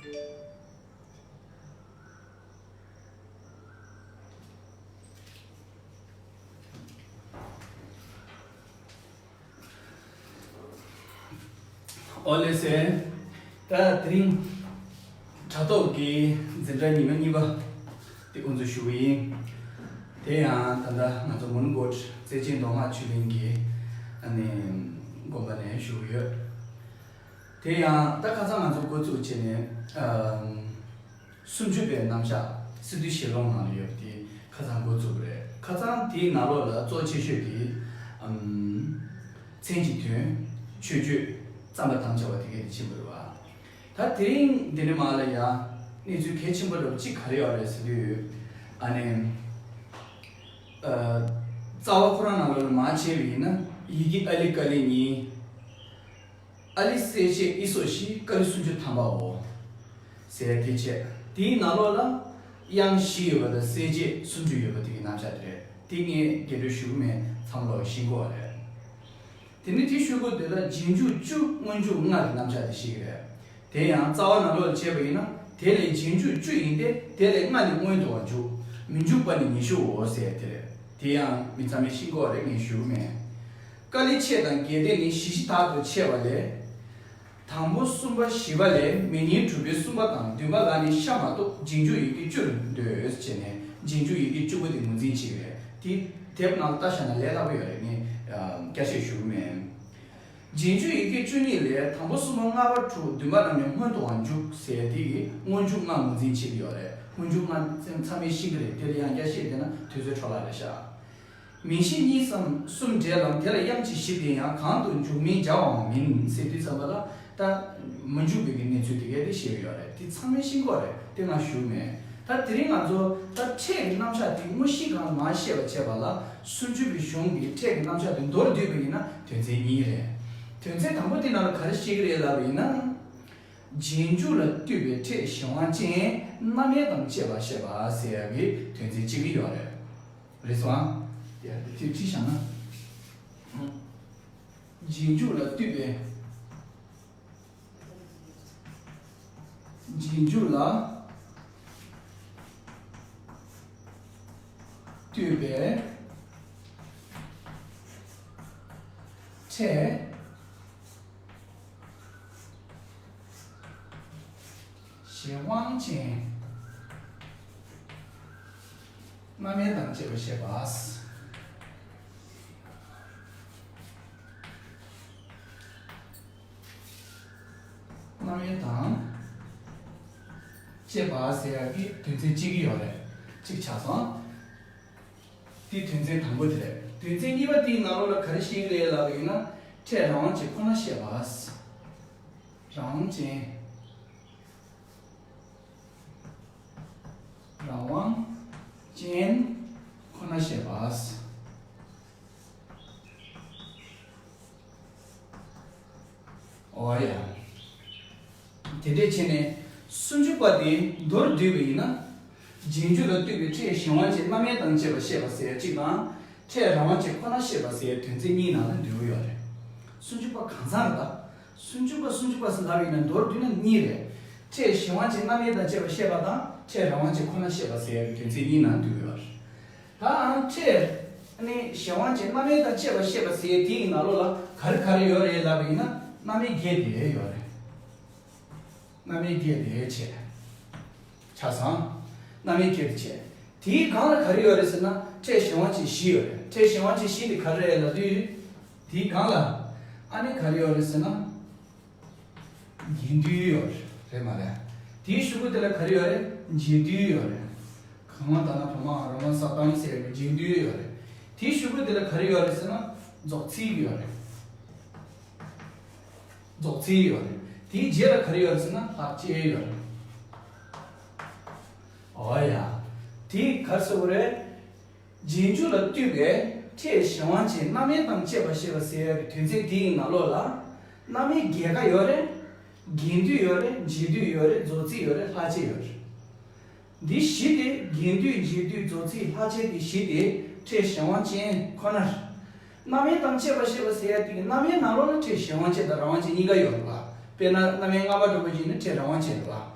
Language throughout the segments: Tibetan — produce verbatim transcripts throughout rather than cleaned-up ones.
ཨོ་ལེ་སེ། ད་དེ་རིང་དྲ་ཐོག་གི་འཛིན་གྲྭ་ཉི་མ་གཉིས་པ་དེ་དབུ་འཛུགས་ཞུ་གི་ཡིན། དེ་ཡང་ད་ལྟ་ང་ཚོ་མོན་གྷོ་བརྩེ་ཆེན་མདོ་སྔགས་ཆོས་གླིང་གི་ཨ་ནི་དགོན་པ་ནས་ཞུ་གི་ཡོད། དེ་ཡང་ད་ཁ་སང་ང་ཚོ་འགོ་བཙུགས་བྱས་ནས་ཨམ། སུམ་ཅུ་པའི་རྣམ་གཞག་སི་ཏུ་ཞལ་ལུང་ནང་ལ་ཡོད་པ་དེ་ཁ་སང་འགོ་བཙུགས་པ་རེད། ཁ་སང་དེའི་ནང་ལོགས་ལ་གཙོ་ཆེ་ཤོས་དེ་ཨམ། མཚན་གྱི་དོན། མཆོད་བརྗོད། བརྩམ་པ་དང་བཅས་པ་དེ་གས་དེ་ཕྱིན་པ་རེད་བ། ད་དེ་རིང་འདི་ནས་མར་ལ་ཡ་གནས་ཚུལ་གལ་ཆེན་པོ་འདྲ་པོ་གཅིག་ག་རེ་ཡོད་རེད་ཟེར་དུས། ཨ་ནི། ཨ། རྩ་བ་ཁོ་རང་ནང་ལོགས་ལ་མར་བྱས་པ་ཡིན་ན་ཡི་གེ་ཨ་ལི་ཀ་ལི་གཉིས། ཨ་ལི་གསལ་བྱེད་ཨི་སོགས་བཞི་ཀ་ལི་སུམ་ཅུ་ཐམ་པའོ། ཟེར་དེ་བྱས། དེའི་ནང་ལོགས་ལ་དབྱངས་བཞི་ཡོད་པ་དང་གསལ་བྱེད་སུམ་ཅུ་ཡོད་པ་དེ་གི་རྣམ་གཞག་དེ་རེད། དེ་ངས་རྒྱས་སྤྲོས་ཞུ་གི་མེད། ཚང་མ་ལོག་ཤེས་ཀྱི་ཡོད་རེད། དེ་ནས་དེ་ཞུ་གི་དེ་ལ་རྗེས་འཇུག་བཅུ་སྔོན་འཇུག་ལྔ་གི་རྣམ་གཞག་དེ་ཤེས་ཀྱི་རེད། དེ་ཡང་རྩ་བ་ནང་ལོགས་ལ་བྱས་པ་ཡིན་ན་དེ་ལས་རྗེས་འཇུག་བཅུ་ཡིན་ཏེ་དེ་ལས་ལྔ་ནི་སྔོན་དུ་འཇུག་མི་འཇུག་པ་ནི་ཉི་ཤུའོ་ཟེར་དེ་རེད། དེ་ཡང་མི་ཚང་མས་ཤེས་ཀྱི་ཡོད་རེད། ངས་ཞུ་གི་མེད། ཀ་ལི་ཕྱེད་དང་བརྒྱད་དེ་ནི་བཞི་བཞི་དག་ཏུ་ཕྱེ་བ་ལས། དང་པོ་གསུམ་པ་བཞི་པ་ལས་མེ་ཉིན་གྲུབ་པའི་གསུམ་པ་དང་བདུན་པ་ལ་ནི་ཤ་མ་གཏོགས་རྗེས་འཇུག་ཡི་གེ་བཅུར་འདོད་ཅེས་ནས་རྗེས་འཇུག་ཡི་གེ་བཅུ་པོ་དེ་ངོས་འཛིན་བྱེད་ཀྱི་རེད། དེ་དེབ་ནང་ལ་ལྟ་བཞག་ན་ལས་སླ་པོ་ཡོད་རེད། ངས་བསྐྱར་བཤད་ཞུ་གི་མེད། རྗེས་འཇུག་ཡི་གེ་བཅུ་གཉིས་ལས་དང་པོ་གསུམ་པ་ལྔ་པ་དྲུག་བདུན་པ་རྣམས་ནི་སྔོན་དུའང་འཇུག་ཟེར་དེ་གི་སྔོན་འཇུག་ལྔ་ངོས་འཛིན་བྱེད་ཀྱི་ཡོད་རེད། སྔོན་འཇུག་ལྔ་ཚང་མས་ཤེས་ཀྱི་རེད། དེ་ལ་ཡང་བསྐྱར་བཤད་བྱས་ན་དུས་ཚོད་འཕྲོ་བརླག་རེད་ཤག་མིང་གཞི་གཉིས་སམ་གསུམ་འབྲེལ་ལམ་དེ་ལ་དབྱངས་ཅན་བཞི་དེ་ཡང་གང་དུ་འཇུག་མིན་སྦྱར་བའང་མིན་ཟེར་དུས་ཙམ་པ་ལ་ད་མི་འཇུག་པའི་གི་གནས་ཚུལ་དེ་གས་དེ་བཤད་ཡོད་རེད། དེ་ཚང་མས་ཤེས་ཀྱི་ཡོད་རེད། དེ་ང་ཞུ་མེད། ད་དེ་རིང་ང་ཚོ་ད་ཕྲད་ཀྱི་རྣམ་གཞག་དེ་དངོས་གཞི་སྒང་ལ་མར་བཤད་པ་བྱས་པ་ལ་སུམ་ཅུ་པའི་གཞུང་གི་ཕྲད་ཀྱི་རྣམ་གཞག་དེ་མདོར་བསྡུས་པ་ཡིན་ན་དོན་ཚན་གཉིས་རེད། དོན་ཚན་དང་པོ་དེ་ནང་ལ་ག་རེ་བཤད་ཀྱི་རེད་ལབ་པ་ཡིན་ན། རྗེས་འཇུག་ལ་ལྟོས་པའི་ཕྲད་གཞན་དབང་ཅན་རྣམ་དབྱེ་དང་བཅས་པ་བཤད་པ་ཟེར་ཡག་གི་དོན་ཚན་གཅིག་གི་ཡོད་རེད། རེད་སོང་ཨ། དེ་དེ་བྲིས་བཞག་ན། རྗེས་འཇུག་ལ་ལྟོས་པའི། རྗེས་འཇུག་ལ་ལྟོས་པའི་ཕྲད། གཞན་དབང་ཅན། རྣམ་དབྱེ་དང་བཅས་པ་བཤད་པ། རྣམ་དབྱེ་དང་བཅས་པ་ཟེར་ཡག་གི་དོན་ཚན་གཅིག་ཡོད་རེད། གཅིག་ཆགས་སོང་། དེ་དོན་ཚན་དང་པོ་དེ་རེད། དོན་ཚན་གཉིས་པ་དེའི་ནང་ལོགས་ལ་ག་རེ་བཤད་ཀྱི་རེད་ལབ་པ་ཡིན་ན། ཕྲད་རང་དབང་ཅན་ཁོ་ན་བཤད་པ། རང་དབང་ཅན། རང་དབང་ཅན་ཁོ་ན་བཤད་པ། ཨོ་ཡ། དེ་འདྲས་བྱས་ནས་སུམ་ཅུ་པ་དེ་མདོར་བསྡུས་པ་ཡིན་ན། རྗེས་འཇུག་ལ་ལྟོས་པའི་ཕྲད་གཞན་དབང་ཅན་རྣམ་དབྱེ་དང་བཅས་པ་བཤད་པ་ཟེར་ཡ་གཅིག་དང་། ཕྲད་རང་དབང་ཅན་ཁོ་ན་བཤད་པ་ཟེར་ཡ་དོན་ཚན་གཉིས་ནང་ལ་འདུས་ཡོད་རེད། སུམ་ཅུ་པ་གང་ཚང་རེད་ད། སུམ་ཅུ་པ་སུམ་ཅུ་པ་ཟེར་ལབ་ཡིན་ན་མདོར་བསྡུས་ན་གཉིས་རེད། ཕྲད་གཞན་དབང་ཅན་རྣམ་དབྱེ་དང་བཅས་པ་བཤད་པ་དང་ཕྲད་རང་དབང་ཅན་ཁོ་ན་བཤད་པ་ཟེར་ཡ་གི་དོན་ཚན་གཉིས་ནང་འདུས་ཡོད་རེད། ད་ཨང་ཕྲད་ནི་གཞན་དབང་ཅན་རྣམ་དབྱེ་དང་བཅས་པ་བཤད་པ་ཟེར་དེའི་ནང་ལོགས་ལ་ག་རེ་ག་རེ་ཡོད་རེད་ལབ་པ་ཡིན་ན་རྣམ་དབྱེ་བརྒྱད་དེ་ཡོད་རེད། རྣམ་དབྱེ་བརྒྱད་དེ་བྱས། ཆ་ཚང་། རྣམ་དབྱེ་བརྒྱད་དེ་བྱས། དེའི་སྒང་ལ་ག་རེ་ཡོད་རེད་ཟེར་ན་ཕྲད་གཞན་དབང་ཅན་བཞི་ཡོད་རེད། ཕྲད་གཞན་དབང་ཅན་བཞི་དེ་ག་རེ་རེད་ལབ་དུས། དེའི་སྒང་ལ་ཨ་ནི་ག་རེ་ཡོད་རེད་ཟེར་ན། དགེ་འདུན་ཡོད་རེད་མ་རེད། དེའི་གཞུག་གུ་དེ་ལ་ག་རེ་ཡོད་རེད། འབྱེད་སྡུད་ཡོད་རེད། གང་མ་དང་ན་བུ་མ་རོ་མ་ས་བཏང་ཡིན་ཟེར་བའི་འབྱེད་སྡུད་ཡོད་རེད། དེའི་གཞུག་གུ་དེ་ལ་ག་རེ་ཡོད་རེད་ཟེར་ན། རྫོགས་ཚིག་ཡོད་རེད། རྫོགས་ཚིག་ཡོད་རེད། དེའི་རྗེས་ལ་ག་རེ་ཡོད་རེད་ཟེར་ན་ལྷག་བཅས་ཡོད་རེད། ཨོ་ཡ། དེ་ག་རེ་ཟེར་དགོས་རེད། རྗེས་འཇུག་ལ་ལྟོས་པའི་ཕྲད་གཞན་དབང་ཅན་རྣམ་དབྱེ་དང་བཅས་པ་བཤད་པ་ཟེར་ཡ་གི་དོན་ཚན་དེའི་ནང་ལོགས་ལ་རྣམ་དབྱེ་བརྒྱད་ཀ་ཡོད་རེད། དགེ་འདུན་ཡོད་རེད། འབྱེད་སྡུད་ཡོད་རེད། རྫོགས་ཚིག་ཡོད་རེད། ལྷག་བཅས་ཡོད་རེད། འདི་བཞི་དེ་དགེ་འདུན་འབྱེད་སྡུད་རྫོགས་ཚིག་ལྷག་བཅས་དེ་བཞི་དེ་ཕྲད་གཞན་དབང་ཅན་ཁོ་ན་རེད། རྣམ་དབྱེ་དང་བཅས་པ་བཤད་པ་ཟེར་ཡ་དེ་གི་རྣམ་དབྱེ་ནང་ལོགས་ལ་ཕྲད་གཞན་དབང་ཅན་དང་རང་དབང་ཅན་གཉིས་ཀ་ཡོད་རེད་པ། དཔེར་ན་རྣམ་དབྱེ་ལྔ་པ་འདྲ་པོ་ཅིག་ནི་ཕྲད་རང་དབང་ཅན་རེད་པ།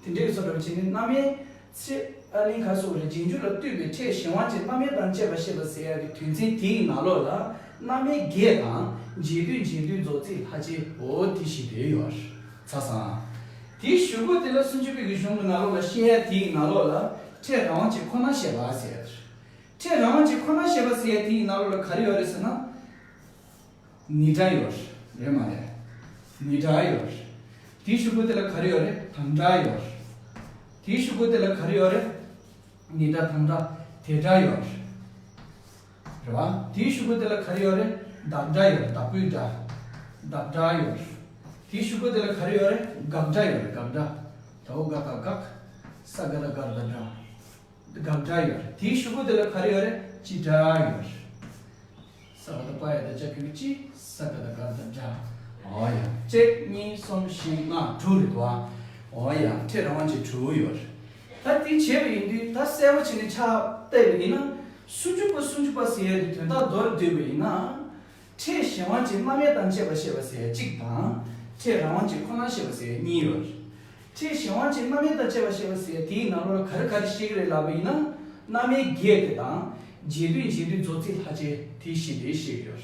དེ་འདྲའི་བཟོ་འདྲ་བ་བྱས་ནས་རྣམ་དབྱེ་ཚེ་ཨ་ལིང་ག་སོགས་རེ་རྗེས་འཇུག་ལ་ལྟོས་པའི་ཕྲད་གཞན་དབང་ཅན་རྣམ་དབྱེ་དང་བཅས་པ་བཤད་པ་ཟེར་ཡག་གི་དོན་ཚན་དེའི་ནང་ལོགས་ལ་རྣམ་དབྱེ་བརྒྱད་དང་རྗེས་ཟློས་རྗེས་ཟློས་རྫོགས་ཚིག་ལྷག་བཅས་འོ་དེ་བཞི་དེ་ཡོད་རེད། ཚ་སང་། དེའི་གཞུག་གུ་དེ་ལ་སུམ་ཅུ་པའི་གི་གཞུང་གི་ནང་ལོགས་ལ་བཤད་ཡག་དེའི་ནང་ལོགས་ལ་ཕྲད་རང་དབང་ཅན་ཁོ་ན་བཤད་པ་ཟེར་ཡག་རེད། ཕྲད་རང་དབང་ཅན་ཁོ་ན་བཤད་པ་ཟེར་ཡག་དེའི་ནང་ལོགས་ལ་ག་རེ་ཡོད་རེད་ཟེར་ན། ནི་སྒྲ་ཡོད་རེད། རེད་མ་རེད། ནི་སྒྲ་ཡོད་རེད། དེའི་གཞུག་གུ་དེ་ལ་ག་རེ་ཡོད་རེད། དང་སྒྲ་ཡོད་རེད། དེའི་གཞུག་གུ་དེ་ལ་ག་རེ་ཡོད་རེད། ནི་སྒྲ་དང་སྒྲ་དེ་སྒྲ་ཡོད་རེད། རེད་བ། དེའི་གཞུག་གུ་དེ་ལ་ག་རེ་ཡོད་རེད། བདག་སྒྲ་ཡོད་རེད། བདག་པོའི་སྒྲ། བདག་སྒྲ་ཡོད་རེད། དེའི་གཞུག་གུ་དེ་ལ་ག་རེ་ཡོད་རེད། དགག་སྒྲ་ཡོད་རེད། དགག་སྒྲ། ད་འོ་དག་ག་དགག་ས་ག་ད་དགར་ད་སྒྲ། དགག་སྒྲ་ཡོད་རེད། དེའི་གཞུག་གུ་དེ་ལ་ག་རེ་ཡོད་རེད། སྤྱི་སྒྲ་ཡོད་རེད། ས་ག་ད་པ་ཡ་ད་ཅ་གི་གུ་སྤྱི། ས་ག་ད་ག་ད་སྒྲ། འོ་ཡ། གཅིག་གཉིས་གསུམ་བཞི་ལྔ་དྲུག་རེད་དོ། འོ་ཡ། ཕྲད་རང་དབང་ཅན་དྲུག་ཡོད་རེད། ད་དེ་བྱས་པ་ཡིན་དུས་ད་གསལ་པོ་བྱས་ནས་ཆ་བལྟས་པ་ཡིན་ན། སུམ་ཅུ་པ་སུམ་ཅུ་པ་ཟེར་ཡ་དེ་དོན་དག་མདོར་བསྡུས་པ་ཡིན་ན། ཕྲད་གཞན་དབང་ཅན་རྣམ་དབྱེ་དང་བཅས་པ་བཤད་པ་ཟེར་ཡ་གཅིག་དང་། ཕྲད་རང་དབང་ཅན་ཁོ་ན་བཤད་པ་ཟེར་ཡ་གཉིས་ཡོད་རེད། ཕྲད་གཞན་དབང་ཅན་རྣམ་དབྱེ་དང་བཅས་པ་བཤད་པ་ཟེར་ཡ་དེའི་ནང་ལོགས་ལ་ག་རེ་ག་རེ་བཤད་ཀྱི་རེད་ལབ་པ་ཡིན་ན། རྣམ་དབྱེ་བརྒྱད་དེ་དང་། རྗེས་ཟློས་རྗེས་ཟློས་རྫོགས་ཚིག་ལྷག་བཅས་དེ་བཞི་དེ་བཤད་ཀྱི་ཡོད་རེད།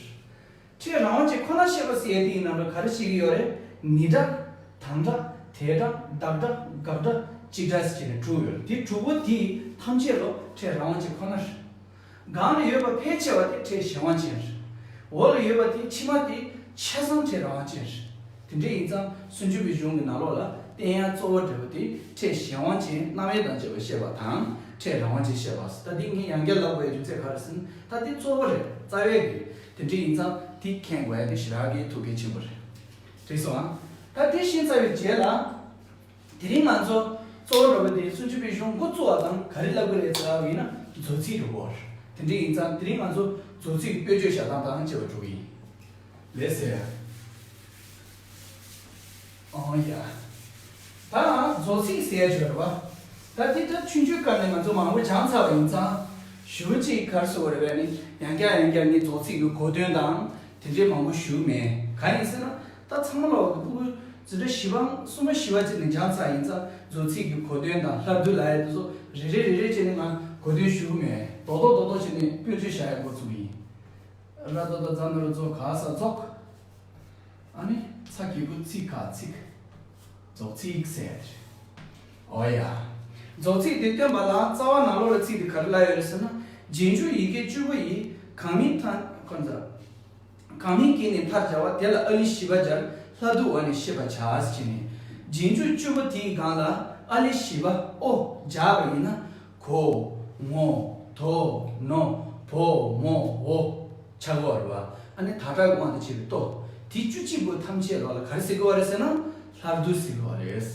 ཕྲད་རང་དབང་ཅན་ཁོ་ན་བཤད་པ་ཟེར་ཡ་དེའི་ནང་ལ་ག་རེ་བཤད་ཀྱི་ཡོད་རེད། ནི་སྒྲ། དང་སྒྲ། དེ་སྒྲ། བདག་སྒྲ། དགག་སྒྲ། སྤྱི་སྒྲ་ཟེར་བྱས་ནས་དྲུག་ཡོད་རེད། དེ་དྲུག་པོ་དེ་ཐམས་ཅད་ལོ་ཕྲད་རང་དབང་ཅན་ཁོ་ན་རེད། སྒང་ལ་ཡོད་པ་ཕལ་ཆེ་བ་དེ་ཕྲད་གཞན་དབང་ཅན་རེད། འོག་ལ་ཡོད་པ་དེ་ཕྱི་མ་དེ་ཆ་ཚང་ཕྲད་རང་དབང་ཅན་རེད། དེ་འདྲ་ཡིན་ཙང་སུམ་ཅུ་པའི་གཞུང་གི་ནང་ལོགས་ལ་བསྟན་ཡག་གཙོ་བོ་འབྲས་བུ་དེ་ཕྲད་གཞན་དབང་ཅན་རྣམ་དབྱེ་དང་བཅས་པ་བཤད་པ་དང་ཕྲད་རང་དབང་ཅན་བཤད་པ། ད་འདི་ངས་ཡང་བསྐྱར་ལབ་དགོས་ཡ་རྒྱུ་མཚན་ག་རེ་ཟེར་ན། ད་འདི་གཙོ་བོ་རེད། རྩ་བའི་གི། དེ་འདྲ་ཡིན་ཙང་འདི་མཁྱེན་དགོས་ཡ་དེ་ཞེ་དྲག་གི་ཐུགས་གལ་ཆེན་པོ་རེད། འགྲིག་སོང་ཨ། ད་འདི་ཤེས་ཚར་བའི་རྗེས་ལ། དེ་རིང་ང་ཚོ་གཙོ་བོ་འདྲ་པོ་དེ་སུམ་ཅུ་པའི་གཞུང་འགོ་བཙུགས་པ་དང་ག་རེ་ལབ་དགོས་རེད་ཟེར་བ་ཡིན་ན་རྫོགས་ཚིག་འགྲོ་གི་རེད། དེ་འདྲ་ཡིན་ཙང་དེ་རིང་ང་ཚོ་རྫོགས་ཚིག་གི་དཔེར་བརྗོད་བཞག་སྟངས་དང་བཅས་པ་འགྲོ་གི་ཡིན། ལགས་སེ། ཨོ་ཡ། ད་རྫོགས་ཚིག་ཟེར་ཡ་ཅིག་ཡོད་རེད་པ། ད་དེ་ད་ཆུང་ཆུང་སྐབས་ནས་ང་ཚོ་མང་པོ་སྦྱངས་ཚར་བ་ཡིན་ཙང་། ཞུ་ཅིག་ག་རེ་ཟེར་དགོས་རེད་པས་ནི། ཡང་བསྐྱར་ཡང་བསྐྱར་ངས་རྫོགས་ཚིག་གི་གོ་དོན་དང་དེ་འདྲའི་མང་པོ་ཞུ་མེད། གང་ཡིན་ཟེར་ན། ད་ཚང་མ་ལོག་གི་ཕྲུ་གུ་འཛིན་གྲྭ་བཞི་པ་གསུམ་པ་བཞི་པ་ཅིག་ནས་སྦྱངས་ཚར་ཡིན་ཙང་རྫོགས་ཚིག་གི་གོ་དོན་དང་སླར་བསྡུ་ལབ་ཡ་དེ་ཚོ་རེ་རེ་རེ་རེ་བྱས་ནས་ང་གོ་དོན་ཞུ་གི་མེད། རྡོག་རྡོག་རྡོག་རྡོག་བྱས་ནས་དཔེར་བརྗོད་བཞག་ཡ་འགོ་བཙུགས་ཡིན། ར་ཏོ་ཏོ་ཛ་ན་རོ་རྫོ་ག་ས་རྫོགས། ཨ་ནི་ཚ་གི་གུ་ཚི་ག་ཚིག་རྫོགས་ཚིག་ཟེར་ཡ་དེ་རེད། ཨོ་ཡ། རྫོགས་ཚིག་དེ་སྟོན་པ་ལ་རྩ་བ་ནང་ལོགས་ལ་ཚིག་དེ་ག་རེ་ལབ་ཡོད་རེད་ཟེར་ན། རྗེས་འཇུག་ཡི་གེ་བཅུ་པོ་ཡིས་གང་མིང་ཐ་ཁོ་ཚ། གང་མིང་གིས་ནི་མཐར་སྦྱར་བ་དེ་ལ་ཨ་ལི་བཞི་པ་སྦྱར་སླར་བསྡུ་བ་ནི་ཤེས་པར་བྱ་ཟེར་ནས། རྗེས་འཇུག་བཅུ་པོ་དེའི་སྒང་ལ་ཨ་ལི་བཞི་པ་ཨོ་སྦྱར་བ་ཡིན་ན། གོ། ངོ། དོ། ནོ། བོ། མོ། འོ། ཆགས་ཀྱི་ཡོད་རེད་པ། ཨ་ནི་ད་དྲག་གི་དབང་དུ་བྱས་པའི་ཏོ། དེ་བཅུ་གཅིག་པོ་ཐམས་ཅད་ལོག་ལ་ག་རེ་ཟེར་གྱི་ཡོད་རེད་ཟེར་ན། སླར་བསྡུ་ཟེར་གྱི་ཡོད་རེད།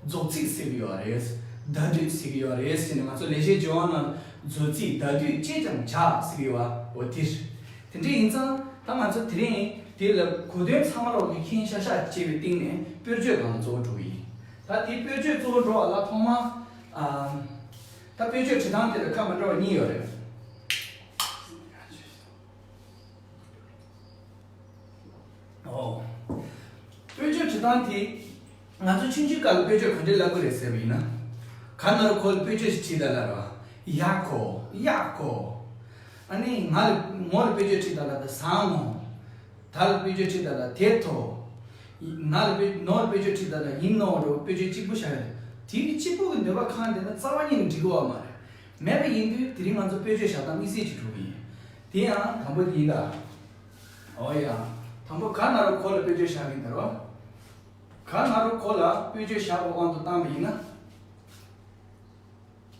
རྫོགས་ཚིག་ཟེར་གྱི་ཡོད་རེད། བརྡ་སྤྲོད་ཟེར་གྱི་ཡོད་རེད་ཟེར་ནས་ང་ཚོ་ལེགས་བཤད་ལྗོན་དབང་ནང་རྫོགས་ཚིག་བརྡ་སྤྲོད་ཅེས་ཀྱང་བྱ་ཟེར་གྱི་ཡོད་པ་འོ་དེ་རེད། དེ་འདྲ་ཡིན་ཙང་ད་ང་ཚོ་དེ་རིང་དེ་ལ་གོ་དོན་ཚང་མ་ལོག་གི་མཁྱེན་ཤག་ཤག་བྱས་པའི་སྟེང་ནས་དཔེར་བརྗོད་སྒང་ལ་གཙོ་བོ་འགྲོ་གི་ཡིན། ད་དེའི་དཔེར་བརྗོད་གཙོ་བོ་འགྲོ་བ་ལ་ཐོག་མ། ཨ། ད་དཔེར་བརྗོད་བྲིས་སྟངས་དེ་ལ་ཁ་མི་འདྲ་བ་གཉིས་ཡོད་རེད། ཨོ། དཔེར་བརྗོད་བྲིས་སྟངས་དེ། ང་ཚོ་ཆུང་ཆུང་སྐབས་ལ་དཔེར་བརྗོད་ག་འདྲས་ལབ་དགོས་རེད་ཟེར་བ་ཡིན་ན། ག་ན་རོ་གོ་ལ་དཔེར་བརྗོད་ཞིག་བྲིས་ད་ལབ་ར། ཡ་གོ། ཡ་གོ། ཨ་ནི་ང་ལ་ངོ་ལ་དཔེར་བརྗོད་བྲིས་ད་ལབ་ད་བཟང་ངོ་། ད་ལ་དཔེར་བརྗོད་བྲིས་ད་ལབ་དེ་ཐོ། ན་ལ་དཔེ་ནོ་ལ་དཔེར་བརྗོད་བྲིས་ད་ལབ་ཡིན་ནོ་རོ་དཔེར་བརྗོད་གཅིག་པུ་བཞག་ཡོད། དེ་གི་གཅིག་པུ་གི་འདོད་པ་གང་དེ་ན་རྩ་བ་ཉིད་ནས་འགྲིག་གི་ཡོད་མ་རེད། མེད་པ་ཡིན་དུས་དེ་རིང་ང་ཚོ་དཔེར་བརྗོད་བཞག་སྟངས་དམིགས་བསལ་གྱི་འགྲོ་གི་ཡིན། དེ་ཡང་དང་པོ་ཡིན་ད། ཨོ་ཡ། དང་པོ་ག་ན་རོ་གོ་ལ་དཔེར་བརྗོད་བཞག་གི་ཡིན་ད་རོ། ག་ན་རོ་གོ་ལ་དཔེར་བརྗོད་བཞག་པའི་དབང་དུ་བཏང་བ་ཡིན་ན།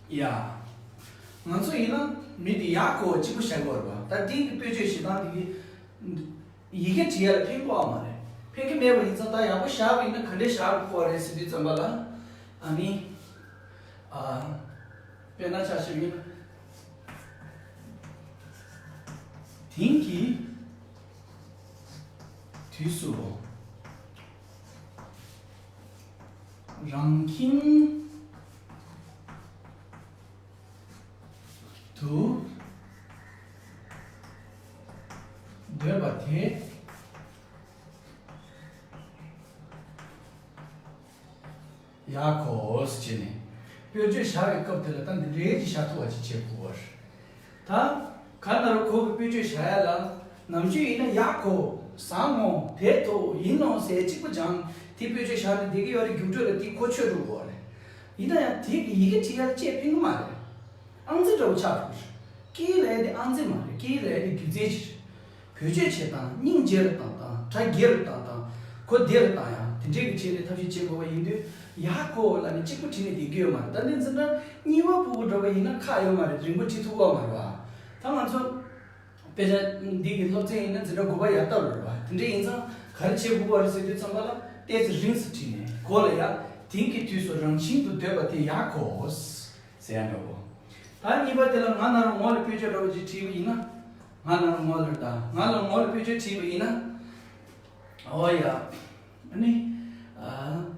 ཡ། ང་ཚོ་ཡིན་ན་མི་དེ་ཡག་གོ་གཅིག་པུ་བཞག་གི་ཡོད་རེད་པ། ད་དེ་གི་དཔེར་བརྗོད་བྱེད་སྟངས་དེ་གི་ཡི་གེ་བྲིས་ཡ་ལ་ཕན་གི་ཡོད་མ་རེད། ཕན་གི་མེད་པ་ཡིན་ཙང་ད་ཡག་པོ་བཞག་པ་ཡིན་ན་ག་འདྲས་བཞག་དགོས་རེད་ཟེར་དུས་ཙམ་པ་ལ། ཨ་ནི། ཨ། དཔེར་ན་ཆ་བཞག་ཡིན་ན། དེང་གི་དུས་སུ་རང་ཁྱིམ་དུ་སྡོད་པ་དེ། ཡག་གོ་ཟེར་བྱས་ནས། དཔེར་བརྗོད་བྱ་བའི་སྐབས་དེ་ལ་ད་འདི་འདྲའི་ཅིག་བྱ་ཐུབ་པ་ཅིག་བྱེད་དགོས་པ་རེད། ད་ག་ན་རོ་གོ་གི་དཔེར་བརྗོད་བྱ་ཡ་ལ། ནམ་རྒྱུན་ཡིན་ན་ཡག་གོ། བཟང་ངོ། དེ་ཐོག་ཡིན་ནོ་ཟེར་གཅིག་པུ་སྦྱང་། དེ་དཔེར་བརྗོད་བྱ་དེ་བསྡད་ཀྱི་ཡོད་རེད། རྒྱུགས་སྤྲོད་ལ་དེ་གོ་ཆོད་འགྲོ་དགོས་རེད། ཡིན་ན་ཡང་དེ་གི་ཡི་གེ་བྲིས་ཡ་ལ་ལྕེ་ཕན་གི་མ་རེད། ཨང་རྩིས་འདྲ་བོ་ཆགས་འགྲོ་གི་རེད། སྐད་ཡིག་ལབ་ཡ་དེ་ཨང་རྩིས་མ་རེད། སྐད་ཡིག་ལབ་ཡ་དེ་སྒྱུ་རྩལ་ཅིག་རེད། བེད་སྤྱོད་བྱེད་སྟངས། སྙིང་རྗེ་རུ་བཏང་སྟངས། སྒྲ་སྒྱིར་རུ་བཏང་སྟངས། གོ་བདེ་རུ་བཏང་ཡ། དེ་འདྲའི་གི་ཆེད་ལས་ཐབས་ཤེས་བྱེད་དགོས་པ་ཡིན་དུས། ཡག་གོ་ལབ་ནས་གཅིག་པུ་བྲིས་ནས་བསྡད་ཀྱི་ཡོད་མ་རེད། ད་འདི་འཛིན་གྲྭ་གཉིས་པ་ཕྲུ་གུ་འདྲ་བ་ཡིན་ན་ཁག་ཡོད་མ་རེད། རིང་པོ་བྲིས་ཐུབ་ཀྱི་ཡོད་མ་རེད་བ། ད་ང་ཚོ་དཔེ་ཆ་འདི་གི་སློབ་ཚན་ཡིན་ན་འཛིན་གྲྭ་དགུ་པ་ཡར་བལྟ་རུ་རེད་བ། དེ་འདྲ་ཡིན་ཙང་ག་རེ་བྱེད་དགོས་པ་རེད་ཟེར་དུས་ཙམ་པ་ལ། ཏོག་ཙམ་རིང་སུ་བྲིས་ནས། གོ་ལ་ཡ། དེང་གི་དུས་སུ་རང་བཞིན་དུ་འདོད་པ་དེ་ཡག་གོ་ཟེར་ཡ་འདྲ་བོ། ད་གཉིས་པ་དེ་ལ་ང་ན་རོ་ངོ་ལ་དཔེར་བརྗོད་འདྲ་བོ་ཅིག་བྲིས་པ་ཡིན་ན། ང་ན་རོ་ངོ་ལ་ད་ང་ལ་ངོ་ལ་དཔེར་བརྗོད་བྲིས་པ་ཡིན་ན། ཨོ་ཡ། ཨ་ནི། ཨ།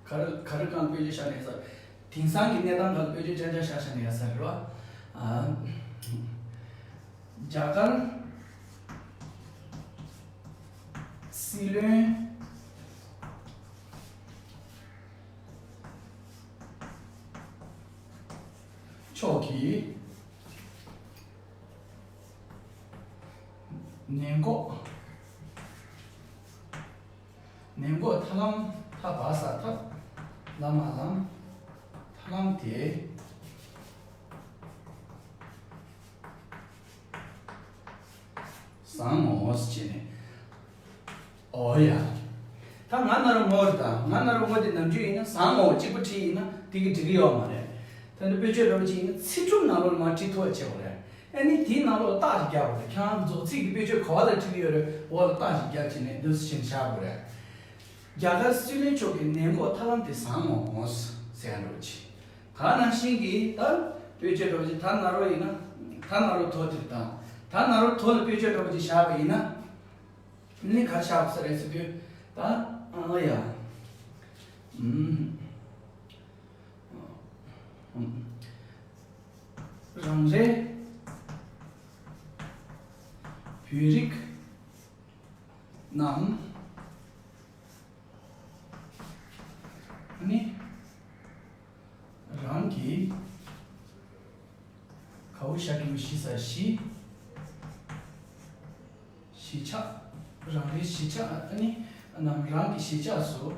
ག་རེ་ག་རེ་གང་དཔེ་ཆ་བཞག་ནས་ས། དེང་སང་གི་གནས་སྟངས་གང་དཔེ་ཆ་ཅང་ཅང་བཞག་བཞག་ནས་ཡ་ས་རེད་བ། ཨ། རྒྱ་གར་སྲིད་བློན་མཆོག་གིས། ནད་འགོག་ནད་འགོག་ཐབས་ལམ། ཐབས་བ་ས་ཐབས། ལ་མ་ལམ། ཐབས་ལམ་དེ་བཟང་ངོ་ཟེར་བྱས་ནས། ཨོ་ཡ། ད་ང་ན་རོ་ངོ་རེད། ད་ང་ན་རོ་ངོ་དེ་ནམ་རྒྱུན་ཡིན་ན་བཟང་ངོ་གཅིག་པུ་བྲིས་ཡིན་ན་དེ་གི་འགྲིག་གི་ཡོད་མ་རེད། ད་འདི་དཔེར་བརྗོད་འདྲ་པོ་ཅིག་ཡིན་ན་ཚིག་གྲུབ་ནང་ལོགས་ལ་མར་བྲིས་ཐུབ་པ་བྱེད་དགོས་རེད། ཨ་ནི་དེའི་ནང་ལོགས་ལ་རྟགས་ཤིག་རྒྱག་དགོས་རེད། ཁྱེད་རང་རྫོགས་ཚིག་གི་དཔེར་བརྗོད་ག་བ་ལ་བྲིས་ཀྱི་ཡོད་རེད། འོག་ལ་རྟགས་ཤིག་རྒྱག་བྱས་ནས་འདུག་སེ་བྱས་ནས་བཞག་དགོས་རེད། རྒྱ་གར་སྲིད་བློན་མཆོག་གིས་ནད་འགོག་ཐབས་ལམ་དེ་བཟང་ངོ་ཟེར་ཡ་འདྲ་པོ་ཅིག་ད་ནང་བཞིན་གྱི་ད་དཔེར་བརྗོད་འདྲ་པོ་ཅིག་ད་ན་རོ་ཡིན་ན། ད་ན་རོ་དོ་དེར་དང་། ད་ན་རོ་དོ་ལ་དཔེར་བརྗོད་འདྲ་པོ་ཅིག་བཞག་པ་ཡིན་ན། ནི་ག་རེ་བཞག་ས་རེད་ཟེར་དུས། ད་ཨ་ཡ། ཨུམ། རང་རེའི་བོད་རིགས་རྣམས་ནི་རང་གི་ག་བོ་བཞག་གི་མི་ཤེས་ས། གཞིས་གཞིས་ཆགས། རང་རེའི་གཞིས་ཆགས། ཨ་ནི་རྣམས་རང་གི་གཞིས་ཆགས་སུ་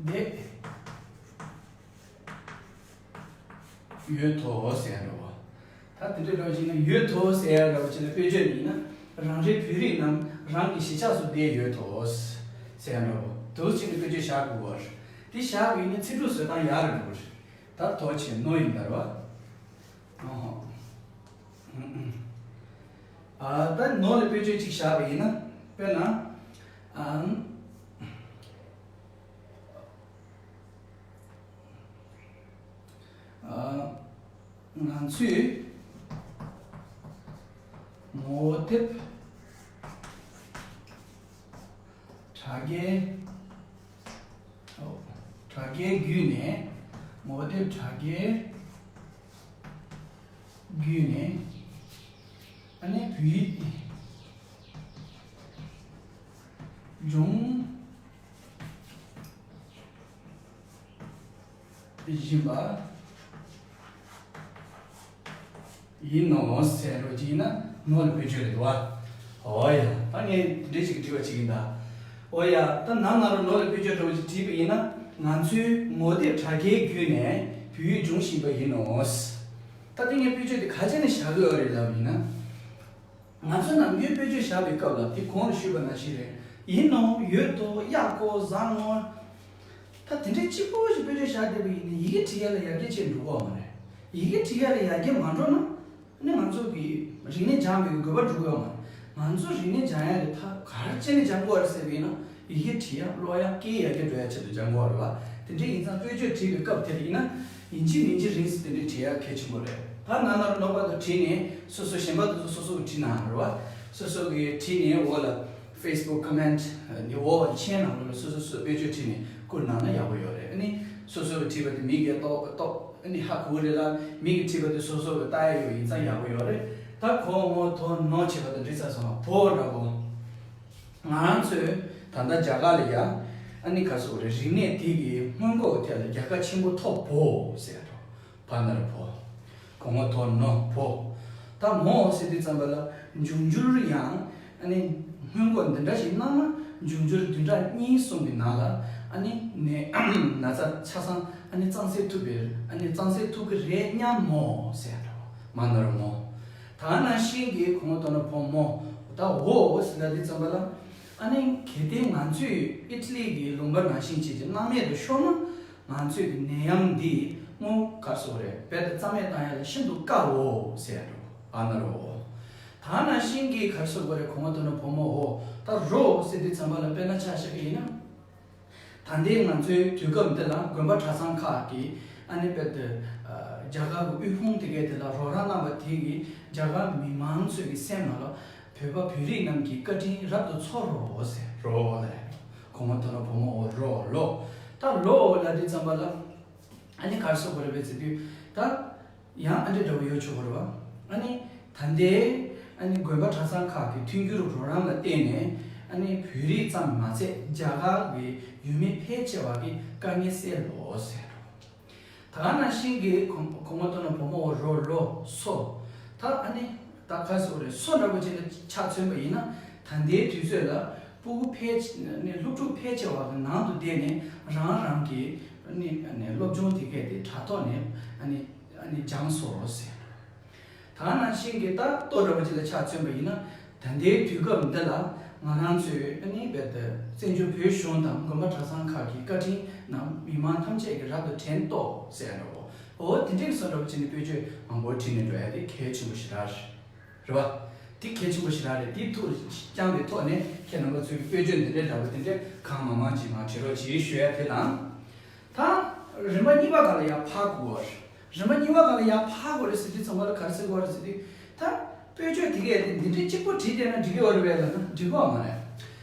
བསྡད་ཡོད་དོ་ཟེར་ཡ་འདྲ་བོ། ད་དེ་འདྲ་འདྲ་བོ་ཅིག་ན་ཡོད་དོ་ཟེར་ཡ་འདྲ་བོ་ཅིག་ན་དཔེར་བརྗོད་ཡིན་ན། རང་རེའི་བོད་རིགས་རྣམས་རང་གི་གཞིས་ཆགས་སུ་བསྡད་ཡོད་དོ་ཟེར་ཡ་འདྲ་བོ། དུ་ཅིག་ན་དཔེར་བརྗོད་བཞག་དགོས་པ་རེད། དེ་བཞག་པ་ཡིན་ན་ཚིག་གྲུབ་བཟོ་སྟངས་ཡག་རུ་འགྲོ་གི་རེད། ད་དོ་ཆེ་ནོ་ཡིན་ད་རེད་བ། ཨོ་ཧོ། ཨ། ད་ནོ་ལ་དཔེར་བརྗོད་ཅིག་བཞག་པ་ཡིན་ན། དཔེར་ན། ཨམ། ཨ། ང་ཚོས་ངོ་དེབ་དྲ་རྒྱའི། ཨོ། དྲ་རྒྱའི་བརྒྱུད་ནས། ངོ་དེབ་དྲ་རྒྱའི་བརྒྱུད་ནས། ཨ་ནི་བོད་ཡིག་སྦྱོང་བཞིན་པ་ཡིན་ནོ་ཟེར་རོ་ཅིག་ཡིན་ན་ནོ་ལ་དཔེར་བརྗོད་རེད་འདུག་བ། ཨོ་ཡ། ད་ངས་དེ་འདྲ་ཞིག་དྲི་བ་ཅིག་ཡིན་ད། ཨོ་ཡ། ད་ནང་ན་རོ་ནོ་ལ་དཔེར་བརྗོད་འདྲ་བོ་ཅིག་བྲིས་པ་ཡིན་ན། ང་ཚོས་ངོ་དེབ་དྲ་རྒྱའི་བརྒྱུད་ནས་བོད་ཡིག་སྦྱོང་བཞིན་པ་ཡིན་ནོ། ད་དེ་ངས་དཔེར་བརྗོད་དེ་ག་ཅི་ནས་བཞག་གི་ཡོད་རེད་ལབ་ཡིན་ན། ང་ཚོ་ནམ་རྒྱུན་དཔེར་བརྗོད་བཞག་པའི་སྐབས་ལ་དེ་གོང་ལ་ཞུས་པ་ནང་བཞིན་རེད། ཡིན་ནོ། ཡོད་དོ། ཡག་གོ། བཟང་ངོ་། ད་དེ་འདྲའི་གཅིག་པོ་ཞིག་དཔེར་བརྗོད་བཞག་བསྡད་པ་ཡིན་ན་ཡི་གེ་བྲིས་ཡ་ལ་ཡར་རྒྱས་ཆེ་འགྲོ་གི་ཡོད་མ་རེད། ཡི་གེ་བྲིས་ཡ་ལ་ཡར་རྒྱས་མ་འགྲོ་ན། ནི་ང་ཚོ་གི་རིག་གནས་སྦྱང་བའི་དགོས་པ་འགྲོ་གི་ཡོད་མ་རེད། ང་ཚོ་རིག་གནས་སྦྱང་ཡ་གི་ཐབས་ག་རེ་བྱས་ནས་སྦྱང་དགོས་རེད་ཟེར་བ་ཡིན་ན། ཡི་གེ་བྲིས་ཡ། ཀློག་ཡ། སྐད་ཡར་རྒྱས་འགྲོ་ཡ་ཆེད་དུ་སྦྱང་དགོས་རེད་བ། དེ་འདྲ་ཡིན་ཙང་དཔེར་བརྗོད་བྲིས་པའི་སྐབས་དེར་ཡིན་ན། ཡིན་གཅིག་མིན་གཅིག་རིང་སུ་དེ་འདྲ་བྲིས་ཡ་གལ་ཆེན་པོ་རེད། ད་ནང་ན་རོ་ནོ་པ་དང་བྲིས་ནས་སོ་སོ་གཞན་པ་དེ་ཚོ་སོ་སོ་གི་བྲིས་ནའང་རེད་བ། སོ་སོ་གི་བྲིས་ནས་འོག་ལ་Facebook comment ནི་འོག་ལ་མཆན་ནང་ལོགས་ལ་སོ་སོ་སོ་དཔེར་བརྗོད་བྲིས་ནས་བསྐུར་གནང་ན་ཡག་པོ་ཡོད་རེད། ཨ་ནི་སོ་སོ་གི་བྲིས་པ་དེ་མིག་གིས་ཏོག་ཏོག་ཨ་ནི་ཧ་གོ་གི་རེད་ལ། མིག་གིས་བྲིས་པ་དེ་སོ་སོ་གིས་ལྟ་ཡ་ཡོད་ཡིན་ཙང་ཡག་པོ་ཡོད་རེད། ད་གོ་ངོ་དོ་ནོ་བྱས་པ་དང་འབྲི་ཚར་སོང་བ། བོ་འདྲ་བོ། ང་རང་ཚོས་ ད་ལྟ་རྒྱ་གར་ལ་ཡ་ཨ་ནི་ག་རེ་ཟེར་དགོས་རེད། རིག་གནས་དེ་གི་སྔོན་འགོག་ཐད་ལ་རྒྱལ་ཁ་ཆེན་པོ་ཐོབ་བོ་ཟེར་འགྲོ། བ་ན་རོ་བོ། གོ་ངོ་དོ་ནོ་བོ། ད་མོ་ཟེར་དུས་ཙམ་པ་ལ་འབྱུང་འགྱུར་ཡང་ཨ་ནི་སྔོན་འགོག་འདི་འདྲ་ཞིག་གནང་ན་འབྱུང་འགྱུར་བདུན་ཕྲག་གཉིས་གསུམ་གྱི་ནང་ལ་ཨ་ནི་ནད་ན་ཚ་ཆ་ཚང་ཨ་ནི་གཙང་སེལ་ཐུབ་པའི་ཨ་ནི་གཙང་སེལ་ཐུབ་ཀྱི་རེད་སྙམ་མོ་ཟེར་འགྲོ། མ་ན་རོ་མོ། ད་ནང་བཞིན་གྱི་གོ་ངོ་དོ་ནོ་བོ་མོ། ད་འོ་ཟེར་ལབ་དུས་ཙམ་པ་ལ་ཨ་ནི་གལ་ཏེ་ང་ཚོས་ཨི་ཊ་ལི་གི་ལུང་པ་ནང་བཞིན་བྱས་ཀྱི་སྣང་མེད་དུ་ཤོར་ན། ང་ཚོས་ཀྱི་ནད་ཡམས་འདི་དངོས་ག་རེ་ཟེར་དགོས་རེད། རྦད་དེ་རྩ་མེད་བཏང་ཡ་ལ་ཤིན་ཏུ་དཀའ་འོ་ཟེར་འགྲོ། ཨ་ན་རོ་འོ། ད་ནང་བཞིན་གྱི་ག་རེ་ཟེར་དགོས་རེད། གོ་ངོ་དོ་ནོ་བོ་མོ་འོ། ད་རོ་ཟེར་དུས་ཙམ་པ་ལ་དཔེར་ན་ཆ་བཞག་གི་ཡིན་ན། ད་ལྟའི་ང་ཚོའི་དུས་སྐབས་འདི་ལ་དགོན་པ་གྲྭ་ཚང་ཁག་གིས་ཨ་ནི་རྦད་དེ་རྒྱ་གར་གྱི་དབུལ་ཕོངས་དེ་གས་དེ་ལ་རོགས་རམ་གནང་བ་དེ་གིས་རྒྱ་གར་མི་མང་ཚོའི་གི་སེམས་ནང་ལ་བོད་པ་བོད་རིགས་རྣམས་ཀྱི་བཀའ་དྲིན་རབ་ཏུ་ཚོར་རོ་ཟེར་རོ་ལ། གོ་ངོ་དོ་ནོ་བོ་མོ་འོ་རོ་ལོ། ད་ལོ་ལབ་དུས་ཙམ་པ་ལ་ཨ་ནི་ག་རེ་ཟེར་དགོས་རེད་པས་ཟེར་དུས། ད་ཡང་ཨ་འདྲ་འདྲ་བོ་ཡོད་ཆོག་གི་རེད་བ། ཨ་ནི་ད་ལྟའི་ཨ་ནི་དགོན་པ་གྲྭ་ཚང་ཁག་གི་མཐུན་འགྱུར་རོགས་རམ་ལ་བརྟེན་ནས་ཨ་ནི་བོད་རིགས་ཙམ་མ་ཚད་རྒྱ་གར་གྱི་ཡུལ་མི་ཕལ་ཆེ་བ་གི་དཀའ་ངལ་སེལ་ལོ་ཟེར། ད་ག་ནང་བཞིན་གྱི་གོ་གོ་ངོ་དོ་ནོ་བོ་མོ་འོ་རོ་ལོ་སོ། ད་ཨ་ནི་ད་ག་ཟེར་རེད། སོ་འདྲ་པོ་ཅིག་ལ་ཆ་མཚོན་པ་ཡིན་ན། ད་ལྟའི་དུས་ཚོད་ལ་སྤུ་གུ་ཕལ་ཆེ་ནི་སློབ་ཕྲུག་ཕལ་ཆེ་བ་གི་ནང་དུ་བསྡད་ནས་རང་རང་གི་ནི་ནི་སློབ་སྦྱོང་དེ་གས་དེ་དྲ་ཐོག་ནས་ཨ་ནི་ཨ་ནི་སྦྱངས་སོ་ཟེར། ད་ག་ནང་བཞིན་གྱི་ད་ལྟོ་འདྲ་པོ་ཅིག་ལ་ཆ་མཚོན་པ་ཡིན་ན། ད་ལྟའི་དུས་སྐབས་འདི་ལ་ང་རང་ཚོས་ཨ་ནི་རྦད་དེ་བཙན་བྱོལ་བོད་གཞུང་དང་དགོན་པ་གྲྭ་ཚང་ཁག་གི་བཀའ་དྲིན་རྣམས་མི་མང་ཐམས་ཅད་ཀྱིས་རབ་ཏུ་དྲན་ཏོ་ཟེར་ཡ་འདྲ་བོ། འོ་དེ་འདྲའི་བཟོ་འདྲ་པོ་ཅིག་ནི་དཔེ་བརྗོད་མང་པོ་བྲིས་ནས་འགྲོ་ཡ་དེ་གལ་ཆེན་པོ་ཞེ་དྲག་རེད། རེད་བ། དེ་གལ་ཆེན་པོ་ཞེ་དྲག་རེད། དེ་ཐུགས་བཅངས་པའི་ཐོག་ནས་ཁྱེད་རྣམ་པ་ཚོས་དཔེ་བརྗོད་འདི་འདྲའི་འདྲ་པོ་དེ་འདྲའི་གང་མང་མང་ཅིག་མར་བྲིས་རོགས་གྱིས་ཞུ་ཡ་དེ་དང་། ད་རིམ་པ་གཉིས་པ་ག་ལ་ཡར་ཕར་དགོས་པ་རེད། རིམ་པ་གཉིས་པ་ག་ལ་ཡར་ཕར་དགོས་རེད་ཟེར་དུས་ཚང་མ་ལ་ག་རེ་ཟེར་དགོས་རེད་ཟེར་དུས། ད་དཔེ་བརྗོད་དེ་གས་དེ་འདི་འདྲའི་གཅིག་པོ་བྲིས་བསྡད་ན་འགྲིག་གི་ཡོད་རེད་པས་ལབ་ན་འགྲིག་གི་ཡོད་མ་རེད།